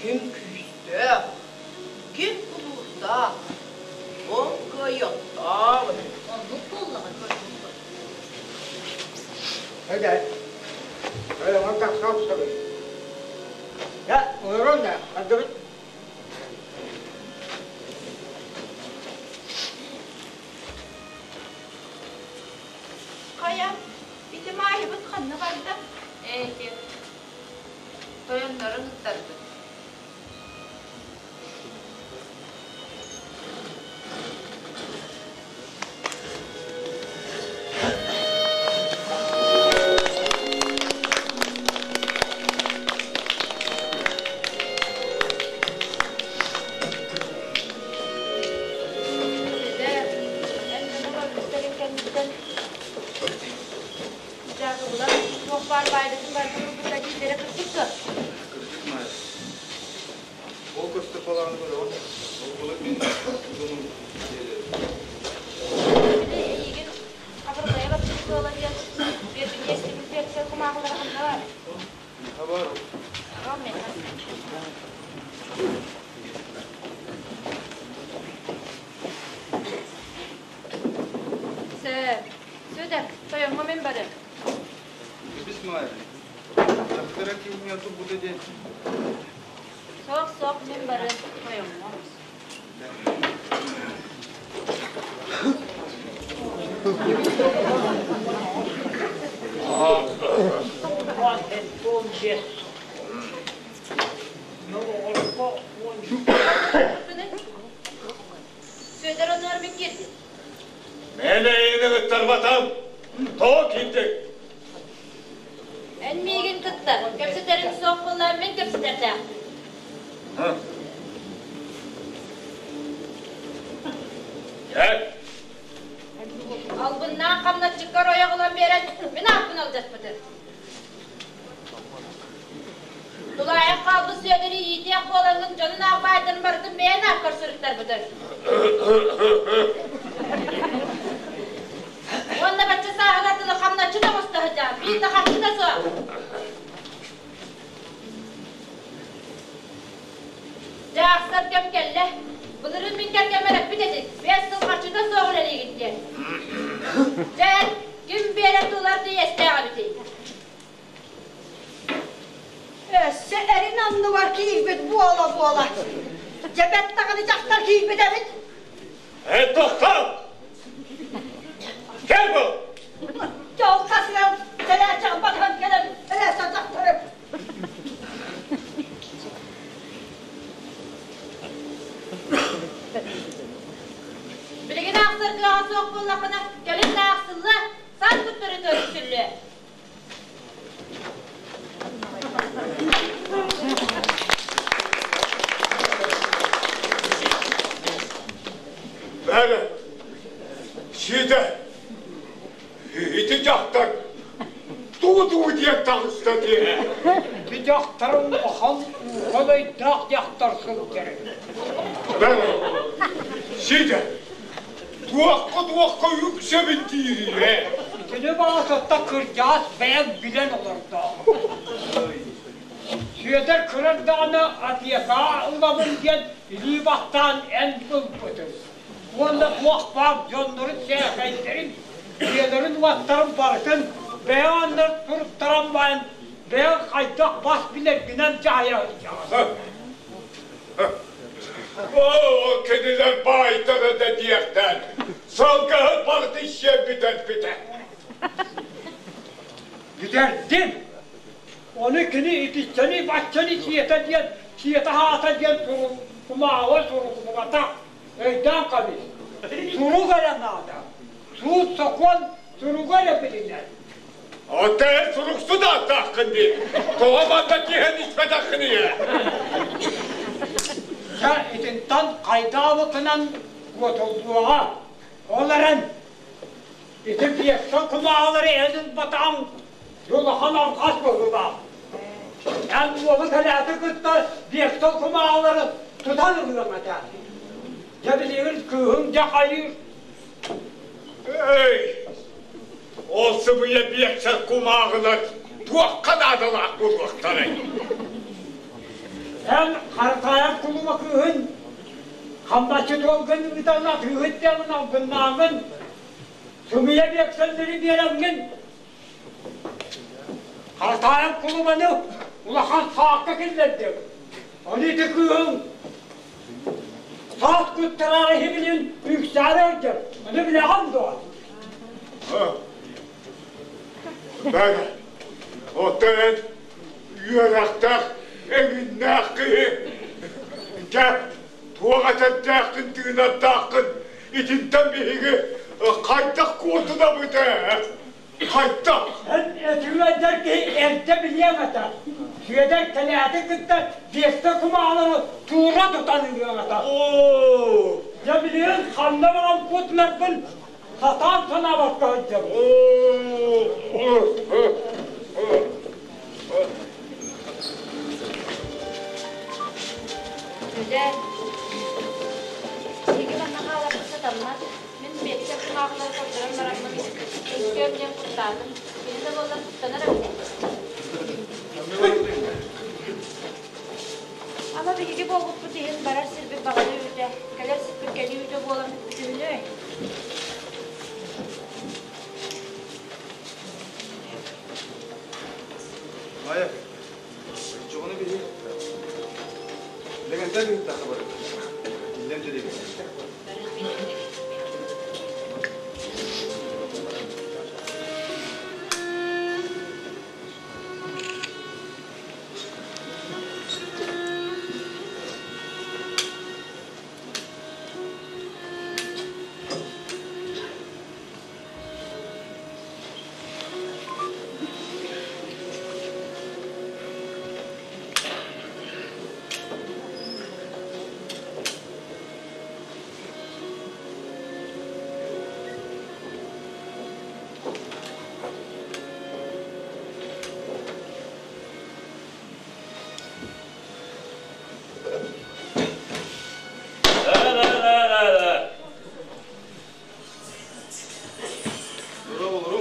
ким күүстээх, ким тулуурдаах, ол кыайыахтаах үһү. Оннук буоллаҕа. Эдэр, Өлөҥө тахса охсобут. Дьэ, олорон да, бардыбыт. Хайа, ити Маайабыт ханна барда? Ээ, ити тойоннорун ыттарбыт. Сүөдэр, эн дьоно барбыттарын кэнниттэн дьаакыбылар туох баар баайдарын барытын ылбыта дииллэрэ кырдьык дуо? Кырдьык, Маайа. Ол көстөр балаҕаны көрөҕүн, ол былыр мин дьонум дьиэлэрэ. Били эйигин Хабырҕайа баттыыр буола диэн биэрбит истибит биэрсэр кумааҕылара ханна баар? Миэхэ баар. Аҕам миэхэ. Сөп. Сүөдэр, тойоҥҥо мин барыам. Кэбис Маайа. Дьахтара киһиҥҥэ турбута диэн. Суох, суох, мин барыам тойоҥҥо. Сүөдэр оннугар мин киирдим. Мен эйигин ыҥыттарбатам. Тоҕо киирдиҥ? Эн миигин кытта кэпсэтэриҥ суох буолла, мин кэпсэтэрдээхпин. Эт! Албыннаах хамначчыккар ойох ылан биэрэн мин ааппын алдьаппытым. Тулаайах хаалбыт Сүөдэри иитиэх буолаҥҥын дьонун аах баайдарын барытын бэйэн ааккар суруттарбытыҥ. Дьэ бэт даҕаны дьахтар киирбит эбит. Э, тохтоо! Кэл бу! Дьэ ол хасыган сэлээччэҕин батыһан кэлэн элээсэ дьахтары. Билигин аахсар кыаҕа суох буоллаххына, кэлин да аахсылла, саас куттары төрүччүллүө. Бэрэ, сиэтэ, ити дьахтар тугу-тугу диэн таҕыста диэ. Ити дьахтар улахан улахан өйдөөх дьахтар сылдьар. Бэрэ, сиэтэ, Туохха-туохха үксэбин диирий ээ? Итини баҕасатта кырдьаҕас бэйэҥ билэн олордоо. Сүөдэр кыра эрдэҕинэ опекаҕа ылабын диэн илии баттаан эн ылбытыҥ. Уонна туох баар дьоннорун сээкэйдэрин, дьиэлэрин-уоттарын барытын бэйэҥ аннар туруттаран баран бэйэҥ хайдах бас билэргинэн дьаһайа сылдьаҕын. Оо, кинилэр баайдара да диэхтээн, сылгыһыт барыта сиэн бүтэрбитэ. Бүтэрдим. Ону кини итиччэни баччаны сиэтэ диэн, сиэтэ-аһаата диэн кумааҕы суруллубатах. Өйдөөн кэбис. Сурук эрэ наада. Суут-сокуон суруга эрэ билинэр. Оттон эн суруксут ааттааххын дии. Тоҕо манна киһэн испэтэххиний ээ? Дьэ, итинтэн хайдаабытынан куотуллуоҕа. Ол эрэн, ити пьеса кумааҕылары эн ылбатаҕыҥ улахан алҕас быһыылаах. Эн уолу кэлээти кытта пьеса кумааҕылары тутан ылыаҥ этэ. Дьэ, билигин кыыһыҥ дьэ хайыыр. Эй, Ол сымыйа биэксэр кумааҕылар туохха наадалаах буолуохтарай? Эн Харатаайап кулуба кыыһын хамначчыт уолгун ыытан атыыһыт диэҕин албыннааҥҥын, сымыйа биэксэллэри биэрэҥҥин Харатаайап кулубаны улахан саакка киллэрдиҥ. Ону ити кыыһыҥ саас куттараары иһибилин үксээри сылдьар. Ону билэҕин дуо? Бэр, оттон эн үөрэхтээх, эҥиннээх киһи, дьэ, туох этэрдээххин, тыынардааххын, итинтэн биһиги хайдах куотунабыт ээ? Хайдах? Эн этиҥ киһи эрдэ билиэҥ этэ. Сүөдэр кэлээти кытта биэстэ кумааҕылары туура тутан ылыаҥ этэ. Оо! Дьэ билигин ханна баран куотунарбын сатаан санаабакка сылдьабын. Сүөдэр, биһиги манна хааларбыт сатаммат. Мин биэксэр кумааҕылары көрдөрөн бараммын, өскүөм диэн куттаатым. Кини да буоллар куттанар эбит. Ама биһиги буолбуппут иһин барар сирбит баҕана үүтэ, кэлэр сирбит кэлии үүтэ буолан бүппүтүнүй? Майя, оччоҕуна биһи Лэгэнтэй быһыттахха барыбыт. Иллэм дьэлэбит. Олору.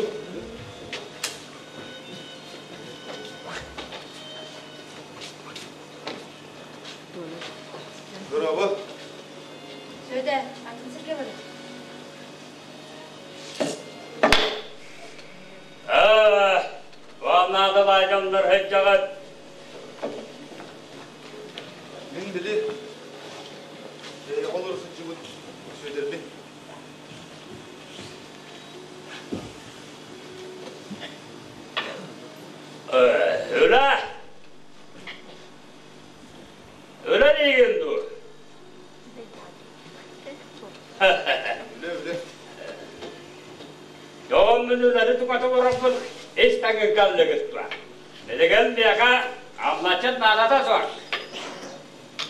Браво. Сүөдэ, атын сиргэ барın. Вам надо баайдамнар сылдьаҕыт. Мин били сылдьыбыт Сүөдэрбин. Өлө! Өлө диигин дуу? Үлэ, үлэ. Дьон үлэни туката олороппут ис таҥыггаллыгыттуа. Билигин миэхэ хамначчыт наадата суох.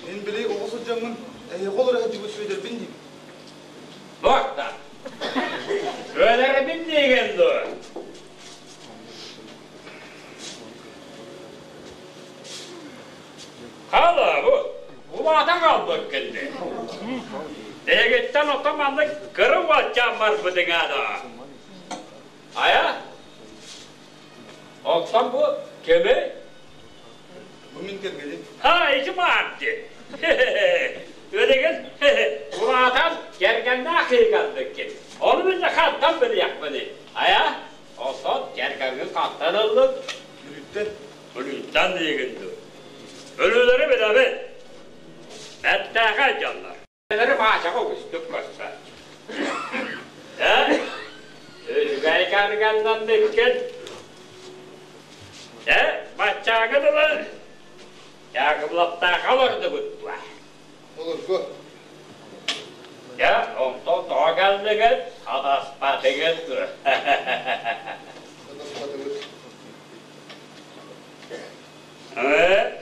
Мин били оҕо сылдьаммын эһиэхэ олоро сылдьыбыт Сүөдэрбин диибин. Туох да? Сүөдэрбин диигин дуо? Халабы, улаатан хаалбыккын дии. Эһигиттэн ото маннык кыра уолчаан барбытыҥа доо. Айа, оттон бу кими? Бу мин кэргэним. Ха, ити баар дии. Өлегин улаатан кэргэннээх киһи Ону мин хантан билиэхпиний? Айа, оттон кэргэҥҥин хантан ыллыҥ? Бүлүүттэн. Бүлүүттэн диигин дуу? Өлүүлэри билэбин. Бэртээхэй дьоннор. Өлөрү маачаҕа үгүстүк көрсөр. Э, үчүгэй кэргэннэммиккин. Э, баччааҥы дылы Яковлаптаахха олордубут дуо? Олорго. Дьэ, онтон тоҕо кэллигит, сатаспатыгыт дуо? Сатаспатыбыт. Э,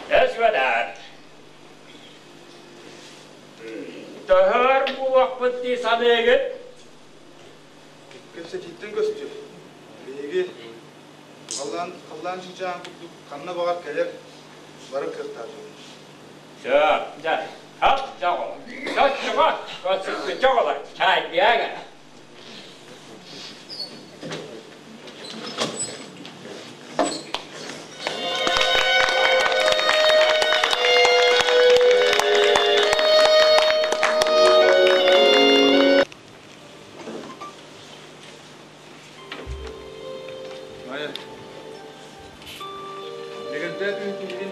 Эс-вэдээр. Төһөр буолуохпут дии саныыгыт? Кэпсэтииттэн көстүө. Биһиги халлаан, халлаан чыычааҕын курдук ханна баҕар кэлэр, барар кыахтаах дьоммут. Сөп, дьэ, хат дьоҕо. Чоччуга, көччүккүччэ оҕолор, чайдыаҥа. Майа, Лэгэнтэй түүн киһитин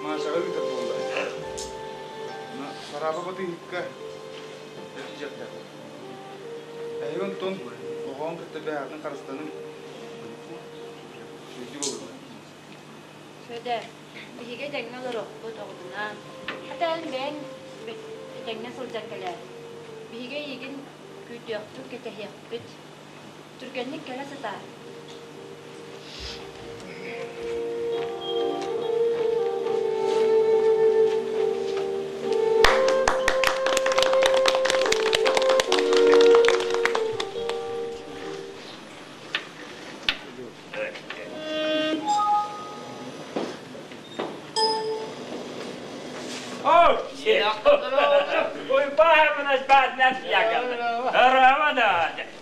Машаҕа ыытар буолла. Сараапа батыыһыкка Этиэхтээх. Эһиги онтон оҕоҕун кытта бэйэҕитин харыстаныҥ. Үчүгэйдик олоруҥ. Сүөдэр, биһиги этэҥҥэ олоруохпут оҕотунаан. Хата эн бэйэҥ этэҥҥэ сылдьан кэлээр. Биһиги эйигин күүтүөхпүт, кэтэһиэхпит. Түргэнник кэлэ сытаар.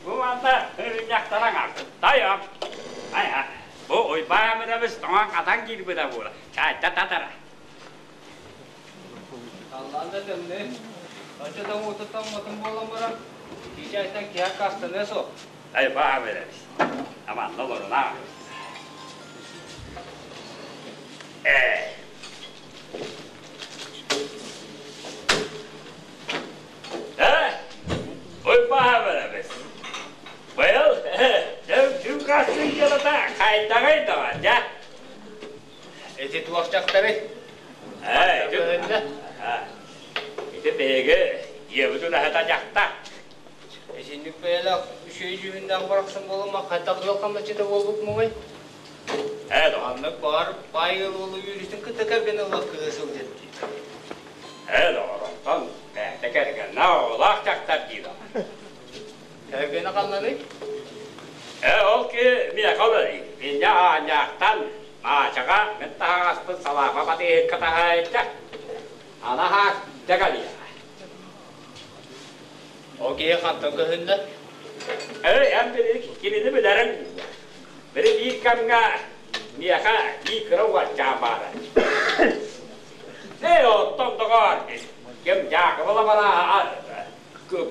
Бу манна ырынньахтаран тайам. Айа, бу уйбаамынабыс тоҥон хатан киирбитэ буола. Чайта татара. Халлаан да тымныы. Оччо тоҥууту тоҥмотун буолан баран, итии чайтан киһи аккаастаныа суох. Ай, баамынабыс. Аманна олоруна. Э. Э, уйбаамынабыс. Быйыл түҥ дьылата хайдаҕый даҕа, дьэ? Ити туох дьахтарый? Ээ, ити биһиги дьиэбит үлэһитэ дьахтар. Итинник бэйэлээх үчүгэй дьүһүннээх барахсан буолума хайдах ыал хамначчыта буолбут муҥай? Ээ, доҕор. Маннык баҕар баай ыал уолу үөрүүтүн кытта кэргэн ылыах кыыһа сылдьар дии. Ээ, доҕор, онтон бэйэтэ кэргэннээх оҕолоох дьахтар дии доҕор. Кэргэнэ ханнаный? Ээ, ол ки миэхэ олорий. Инньэ аанньаахтан Маачаҕа мин таһаҕаспын салаапа батыһыкка таһаайда. Ана хаак дэгалия. Ол киһи хантан көһүннэ? Эй, эн били кинини билэриҥ. Били биир кэмҥэ миэхэ биир кыра уолчаан баара. Эй, оттон доҕоор, ким Дьаакыбыла бараа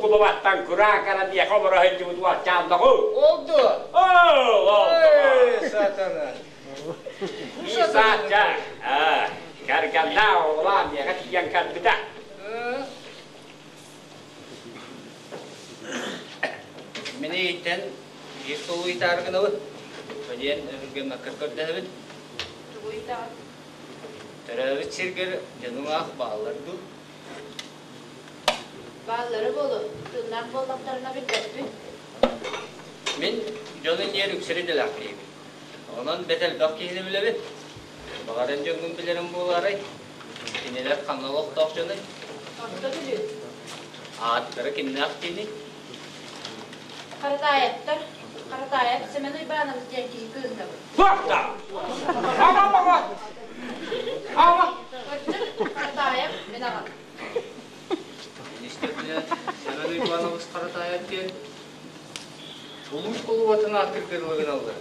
кулубаттан кураан кэлэн миэхэ олоро сылдьыбыт уолчаан доҕу. Ол дуо? Ол, ол Эй, сатана. Исаачча. Кэргэннээх оҕолоох миэхэ тиийэн кэлбитэ. Мин иһиттэн биир сыл ыйытаары гынабын. Диэн өһүргэммэккэр көрдөһөбүн. Тугу ыйытаҕын? Төрөөбүт сиргэр дьонуҥ аах бааллар дуу? Бааллара буолуо, тыыннаах буоллахтарына билбэппин. Мин дьон иннигэр үксэри идэлээх киһибин. Онон бэрт элбэх киһини билэбин. Баҕар эн дьоҥҥун билэрим буолаарай? Кинилэр ханна олохтоох дьонуй? Орто Бүлүү. Ааттара кимнээх диэний? Харатаайаптар. Харатаайап Сэмэн Уйбаанабыс диэн киһи кыыһынабыт. Туохта! Аҕам аҕа! Аҕа! Кырдьык, Харатаайап мин аҕам. Истэбинэ Сэмэн Уйбаанабыс Харатаайап диэн улуус кулубатын ааттыыргар гыналлар.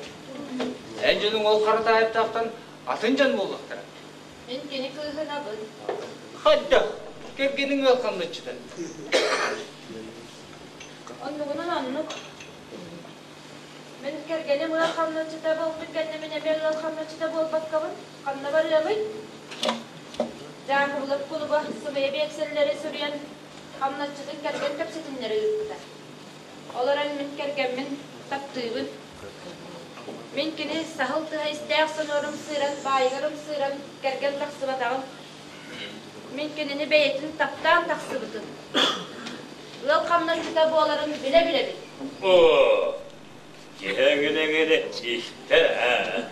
Эн дьонуҥ ол Харатаайаптаахтан атын дьон буоллахтара. Мин кини кыыһынабын. Хайдах? Кэргэниҥ ыал хамначчыта. Оннугунан оннук. Мин кэргэним ыал хамначчыта буолбут кэннэ мин эмиэ ыал хамначчыта буолбаккабын ханна барыамый? Дьаакыбылап кулуба сымыйа биэксэллэри суруйан хамначчытын кэргэн кэпсэтиннэри ыыппыта. Ол эрэн мин кэргэммин таптыыбын. Мин кини саһыл тыһа истээх сонуорум сыыран, баайыгар ымсыыран кэргэн тахсыбатаҕым. Мин кинини бэйэтин таптаан тахсыбытым. Ыал хамначчыта буоларын билэ-билэбин. Оо, киһи истэр ээ.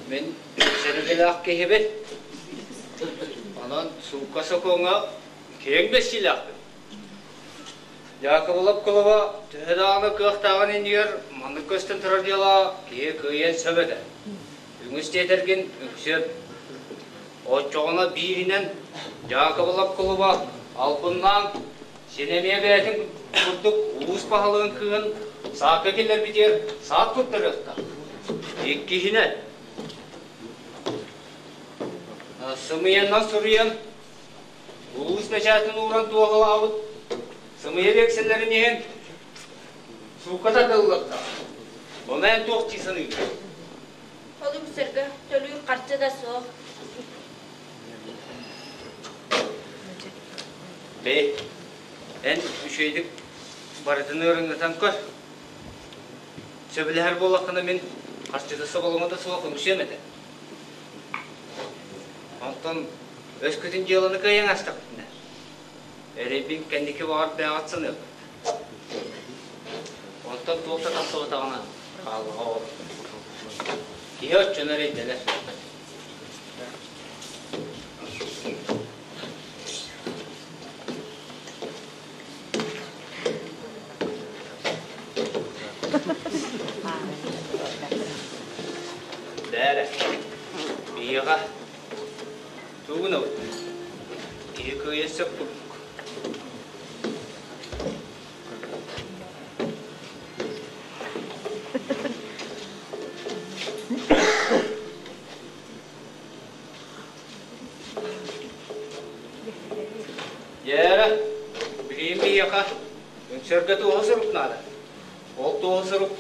Мин үксэргэлээх киһибин. Онон суукка сокуоҥҥа киэҥ бэссиилээхпин. Дьаакыбылап кулуба төһө даҕаны кыахтааҕын иннигэр маннык көстөн турар дьыала киһи кыайыан сөп этэ. Үҥүс диэтэргин үксүөм. Оччоҕуна бииринэн Дьаакыбылап кулуба албыннаан син эмиэ бэйэтин курдук улуус баһылыгын кыыһын саакка киллэрбитигэр саат куттарыахтаах. Иккиһинэн, сымыйаннан суруйан улуус бэчээтин ууран туоһулаабыт сымыйа биэксэллэрин иһин суукка тардыллыахтаах. Ону эн туох дии саныыгын? Ол үҥсэргэ төлүүр харчы да суох. Бэй, эн үчүгэйдик барытын ыарыҥнатан көр. Сөбүлэһэр буоллаххына мин харчыта соболоҥо да суох үҥсүөм этэ. Онтон өскөтүн дьыаланы кыайан астахпытына, эрэйбин кэнники баҕар бэйэҕит саныаххыт. Онтон туох да тахсыбатаҕына хааллаҕа ол. Киһи оччону эрэйдэнэр. Бээрэ, биһиэхэ тугу гынабыт? Киһи кыайа сөп курдук. Дьээрэ, билигин биһиэхэ үҥсэргэ туоһу сурук наада. Ол туоһу сурук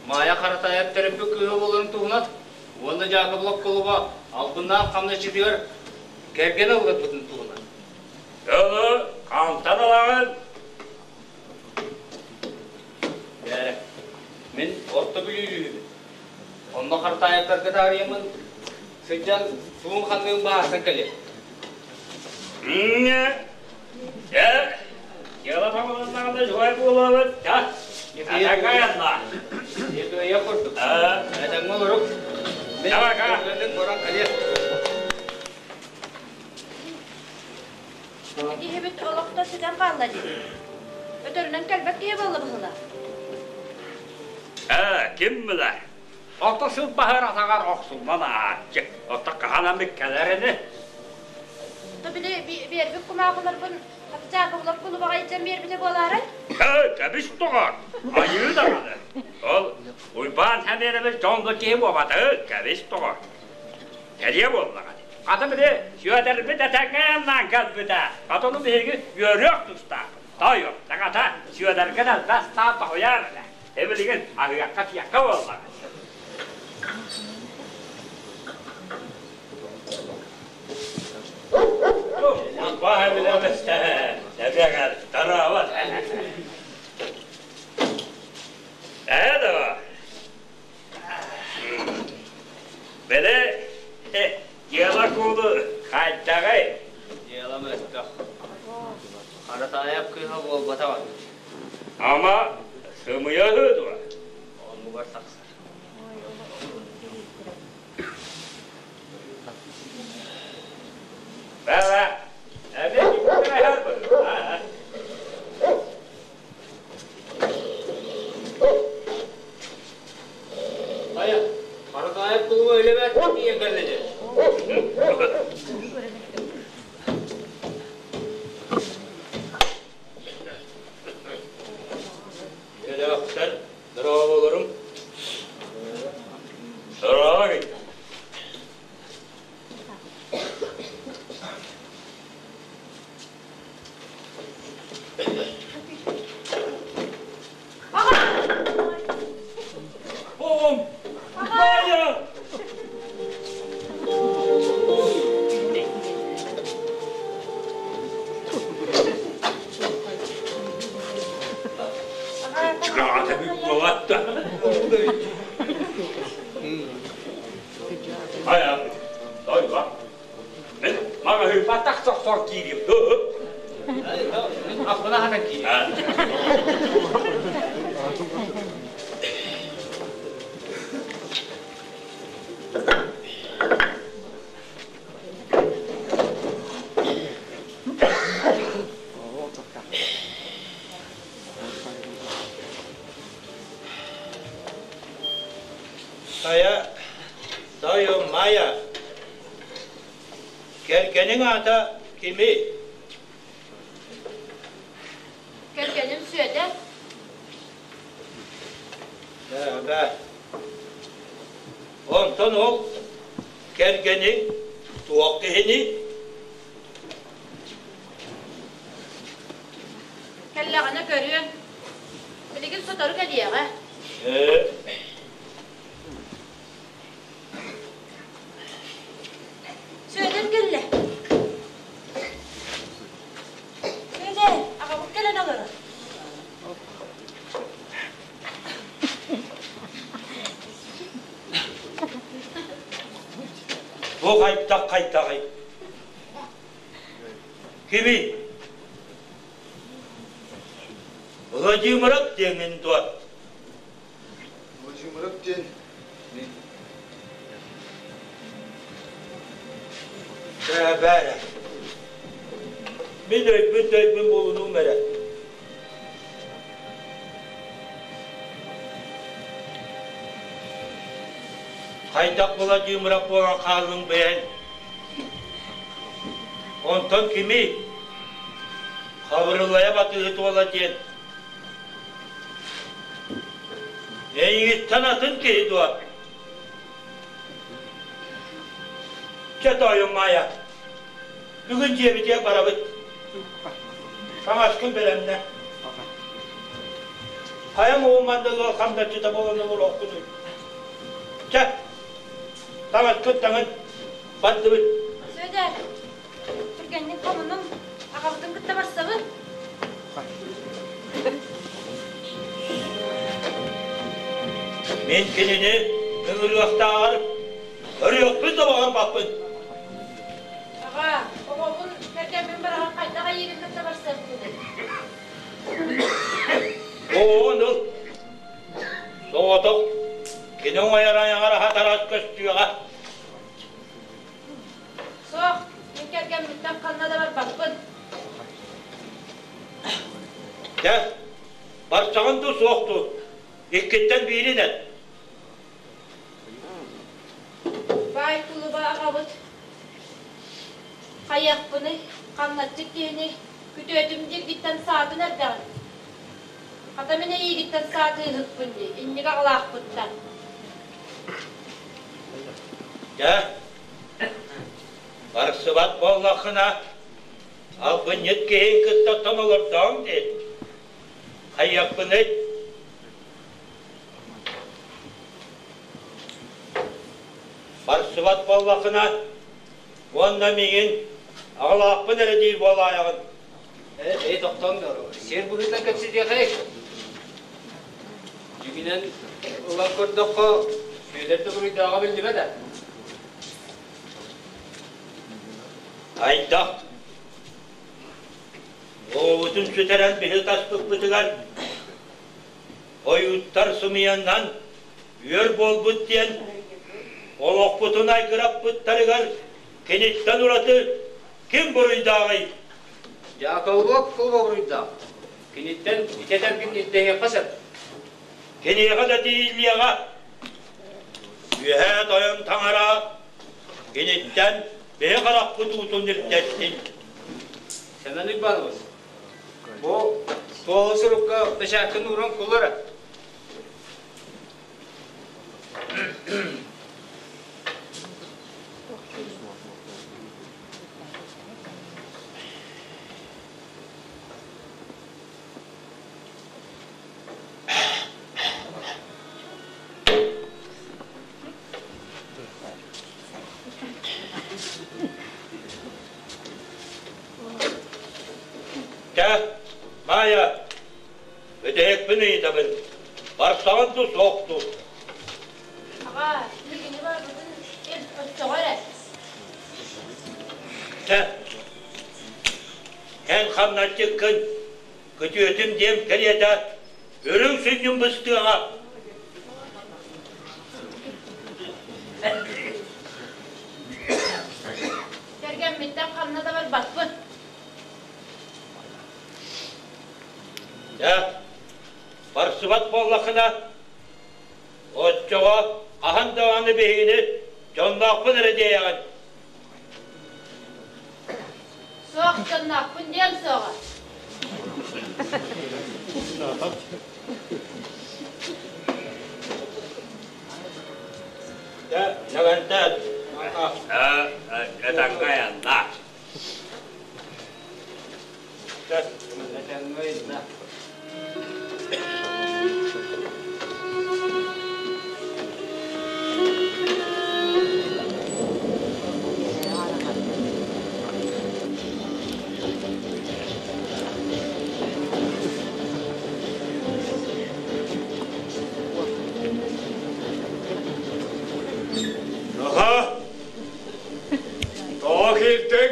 Маайа Харатаайап төрөппүт кыыһа буоларын туһунан уонна Дьаакыбылап кулуба албыннаах хамначчытыгар кэргэн ылларбытын туһунан. Ылы, хантан ылаҕын? Дьээрэ, мин Орто Бүлүүлүүбүн. Онно Харатаайаптарга таарыйаммын сылдьан суун-ханныын баһаартан кэлиэм. Дьэ, дьыала табылыннаҕына үчүгэй буолуобут. Ча, этэҥҥэ айанна. Кыайа курдук. Этэҥҥэ олорук. Мин баран кэлиэм. Киһибит олохто сүтэн хаалла дии. Өтөрүнэн кэлбэт киһи буолла быһыылаах. Ээ, ким билэр? Ото сыл баһыр атаҕар охсуллан ааччы. Ото хаһан эмит кэлэр ини. То били биэрбит кумааҕыларбын Хатычаакыбылар кулубаҕа илдьэн биэрбитэ буолаарай? Ээ, кэбис доҕор! Айыы даҕаны! Ол Уйбаан Сэмиэнэбис дьон да киһи буолбатыы, кэбис доҕор! Кэлиэ буоллаҕа дии. Хата били Сүөдэрбит этэҥҥэ айаннаан кэлбитэ. Хата ону биһиги үөрүөх тустаахпыт. Тоойуом, саҥата Сүөдэргэ да астаан тоһуйаар эрэ. Эбилигин аһыахха-сиэххэ буоллаҕа. Ээ да Били дьыала куулу хайдаҕый? Дьыала мөлтөх. Харатаайап кыыһа буолбатах эбит. Ама сымыйа үһү дуо? Оннугар тахсар. Бэбэ, эмиэ кимнээхэр Хайа, Харатаайап кулуба үлэбэт тиийэн кэллэ дьэ. Дьэлээхтэр дорооболорум. Дорообо Оҕом! Майя! Чыгаата буолатта. Хайа, дойба. Мин маҕаһыыпа тахса киириим. Мин аппына хатан киириим. Хайа, тойон Майя, кэргэниҥ аата кимий? Кэргэним Сүөдэр. Ээ, Онтон ол кэргэниҥ туох киһиний? Кэллэҕинэ көрүөҥ. Билигин сотору кэлиэҕэ. Ээ. Сүөдэр кэллэ. Сүөдэр, аҕабыт кэлэн олорор. Бу хайдах хайдаҕый? Кимий? Владимиров диэҥин дуо? Владимиров диэн мин. Бээрэ. Мин өйбүн-төйбүн булунуум эрэ. Хайдах Владимиров буолан хааллыҥ бэйэҥ? Онтон кимий? Хабырыллайа батыыһыт уола диэн. Эйигиттэн атын киһи дуо? Чэ тоойум Маайа, бүгүн дьиэбитигэр барабыт. Таҥаскын бэлэмнэ. Хайа муҥун манна ыал хамначчыта буолан олоруохпунуй? Чэ, таҥаскын таҥын, бардыбыт. Сүөдэр, түргэнник хомунуҥ, аҕабытын кытта барсабыт. Мин кинини ыҥырыахтааҕар көрүөхпүн да баҕарбаппын. Аҕа, оҕобун кэргэммин быраҕан хайдах эйиигин кытта барсыахпыный? Оҕоҕун ыл. Соҕотох кини оҥойор айаҕар аһатарас көстүөҕэ. Суох, мин кэргэммиттэн ханна да барбаппын. Дьэ, барсаҕын дуу суох дуу, иккиттэн биирин эт. Баай кулуба аҕабыт хайыахпыный, хамначчыт киһини күтүөтүм дииргиттэн саатын эрдэҕин. Хата мин эйиигиттэн саатыыһыкпын дии, инник аҕалаахпыттан. Дьэ, барсыбат буоллаххына, Албынньыт киһин кытта тон олордоҕуҥ дии. Хайыахпыный? Барсыбат буоллаххына уонна миигин аҕалаахпын эрэ диир буолаайаҕын. Ээ, бэйи тохтооҥ да, сиэр быһыытынан кэпсэтиэхэй. Дьиҥинэн ылан көрдөххө, Сүөдэр да буруйдааҕа биллибэт ээ. Хайдах? Оҕобутун сүтэрэн биһи таспыппытыгар ойууттар сымыйаннан үөр буолбут диэн олохпутун айгыраппыттарыгар киниттэн ураты ким буруйдааҕый? Дьаакыллыап кулуба буруйдаах. Киниттэн итэтэргин ирдэһиэххэ сөп. Киниэхэ да тиийиллиэҕэ. Үөһээ тойон таҥара киниттэн биһи харахпыт уутун ирдэттин. Сэмэн Уйбаанабыс, бу туоһу сурукка бэчээккин ууран куллара. Чэ, Маайа, бүтэһикпин ыйытабын. Барсаҕын дуу, суох дуу? Аҕа, билигини барбытын оччоҕо эрэ. Чэ, эн хамначчыккын күтүөтүм диэм кэриэтэ үрүҥ сүнньүм быстыаҕа. Кэргэммиттэн ханна да барбаппын. Дьэ, барсыбат буоллаххына, оччоҕо хаһан даҕаны биһигини дьонноохпун эрэ диэйэҕин. Суох дьонноохпун диэм суоҕа. Дьэ, Лэгэнтэй, Этэҥҥэ айаннаа. Этэҥҥэ айаннаа. Аха, тоҕо киирдиҥ?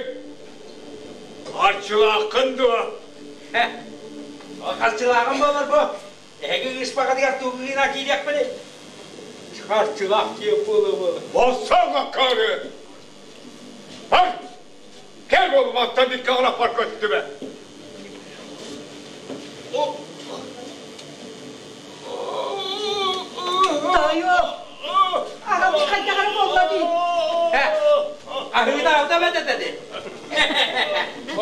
Харчылааххын дуо? Харчылааҕым буолар бу. Эһиги ыыспаҕытыгар тугугуна киириэхпиний? Харчылаах диэн буола-буола. Боссон аккаары! Бар! Кэл буолуматтан икки аҕалаппар көстүбэ. Тоойуом, аҕабыт хайдах эрэ буолла дии. Аһыытаабыта бэт этэ дии.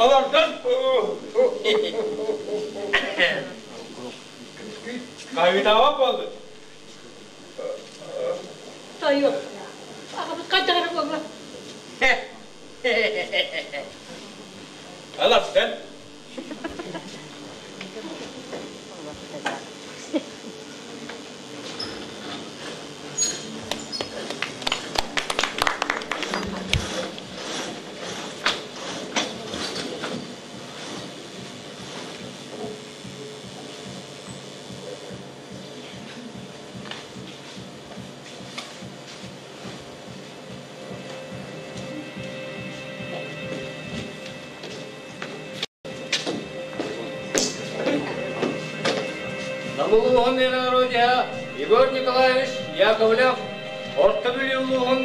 Олордон. Хаһыытаабат буолбут. Тоойуом, аҕабыт хайдах эрэ буолла. Аластан. Нам улууһун инородиһа Егор Николаевич Яковлев Орто Бүлүү улууһун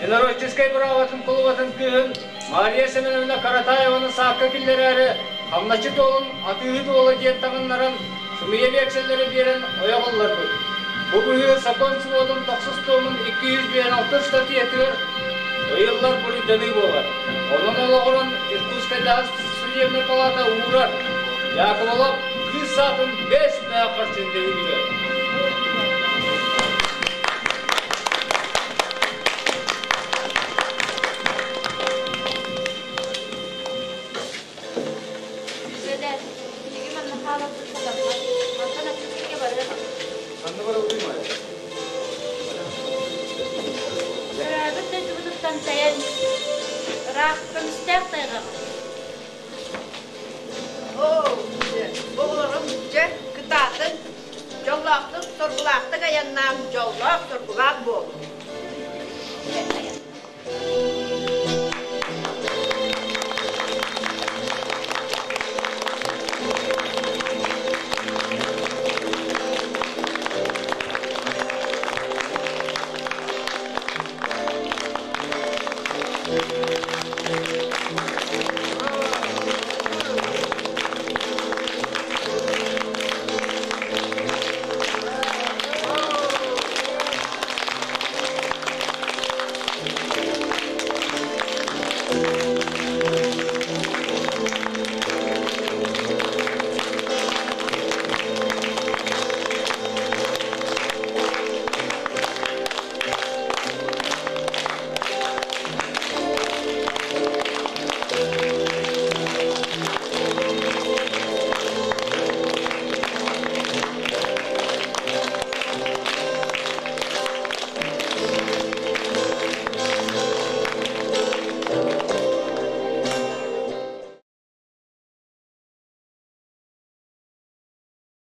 инородческай быраабатын кулубатын кыыһын Мария Семеновна Каратаеваны саакка киллэрээри хамначчыт уолун атыыһыт уола диэн таҥыннаран сымыйа биэксэллэри биэрэн ойох ылларбыт. Бу быһыы сокуон суолун тохсус туомун 256 ыстатыйатыгар ыйыллар буруйданыы буолар. Онон олоҕуран Иркутскайдааҕы судебнай палата уурар. Яковлев кыыс саатын 5 мөөх харчыны төлүүрэ. Мантан тэйэн ыраах көмүстээх тайҕаҕа. Оо, оҕолорум дьэ кытаатын, дьоллоохтук, соргулаахтык айаннаан, дьоллоох, соргулаах буолун.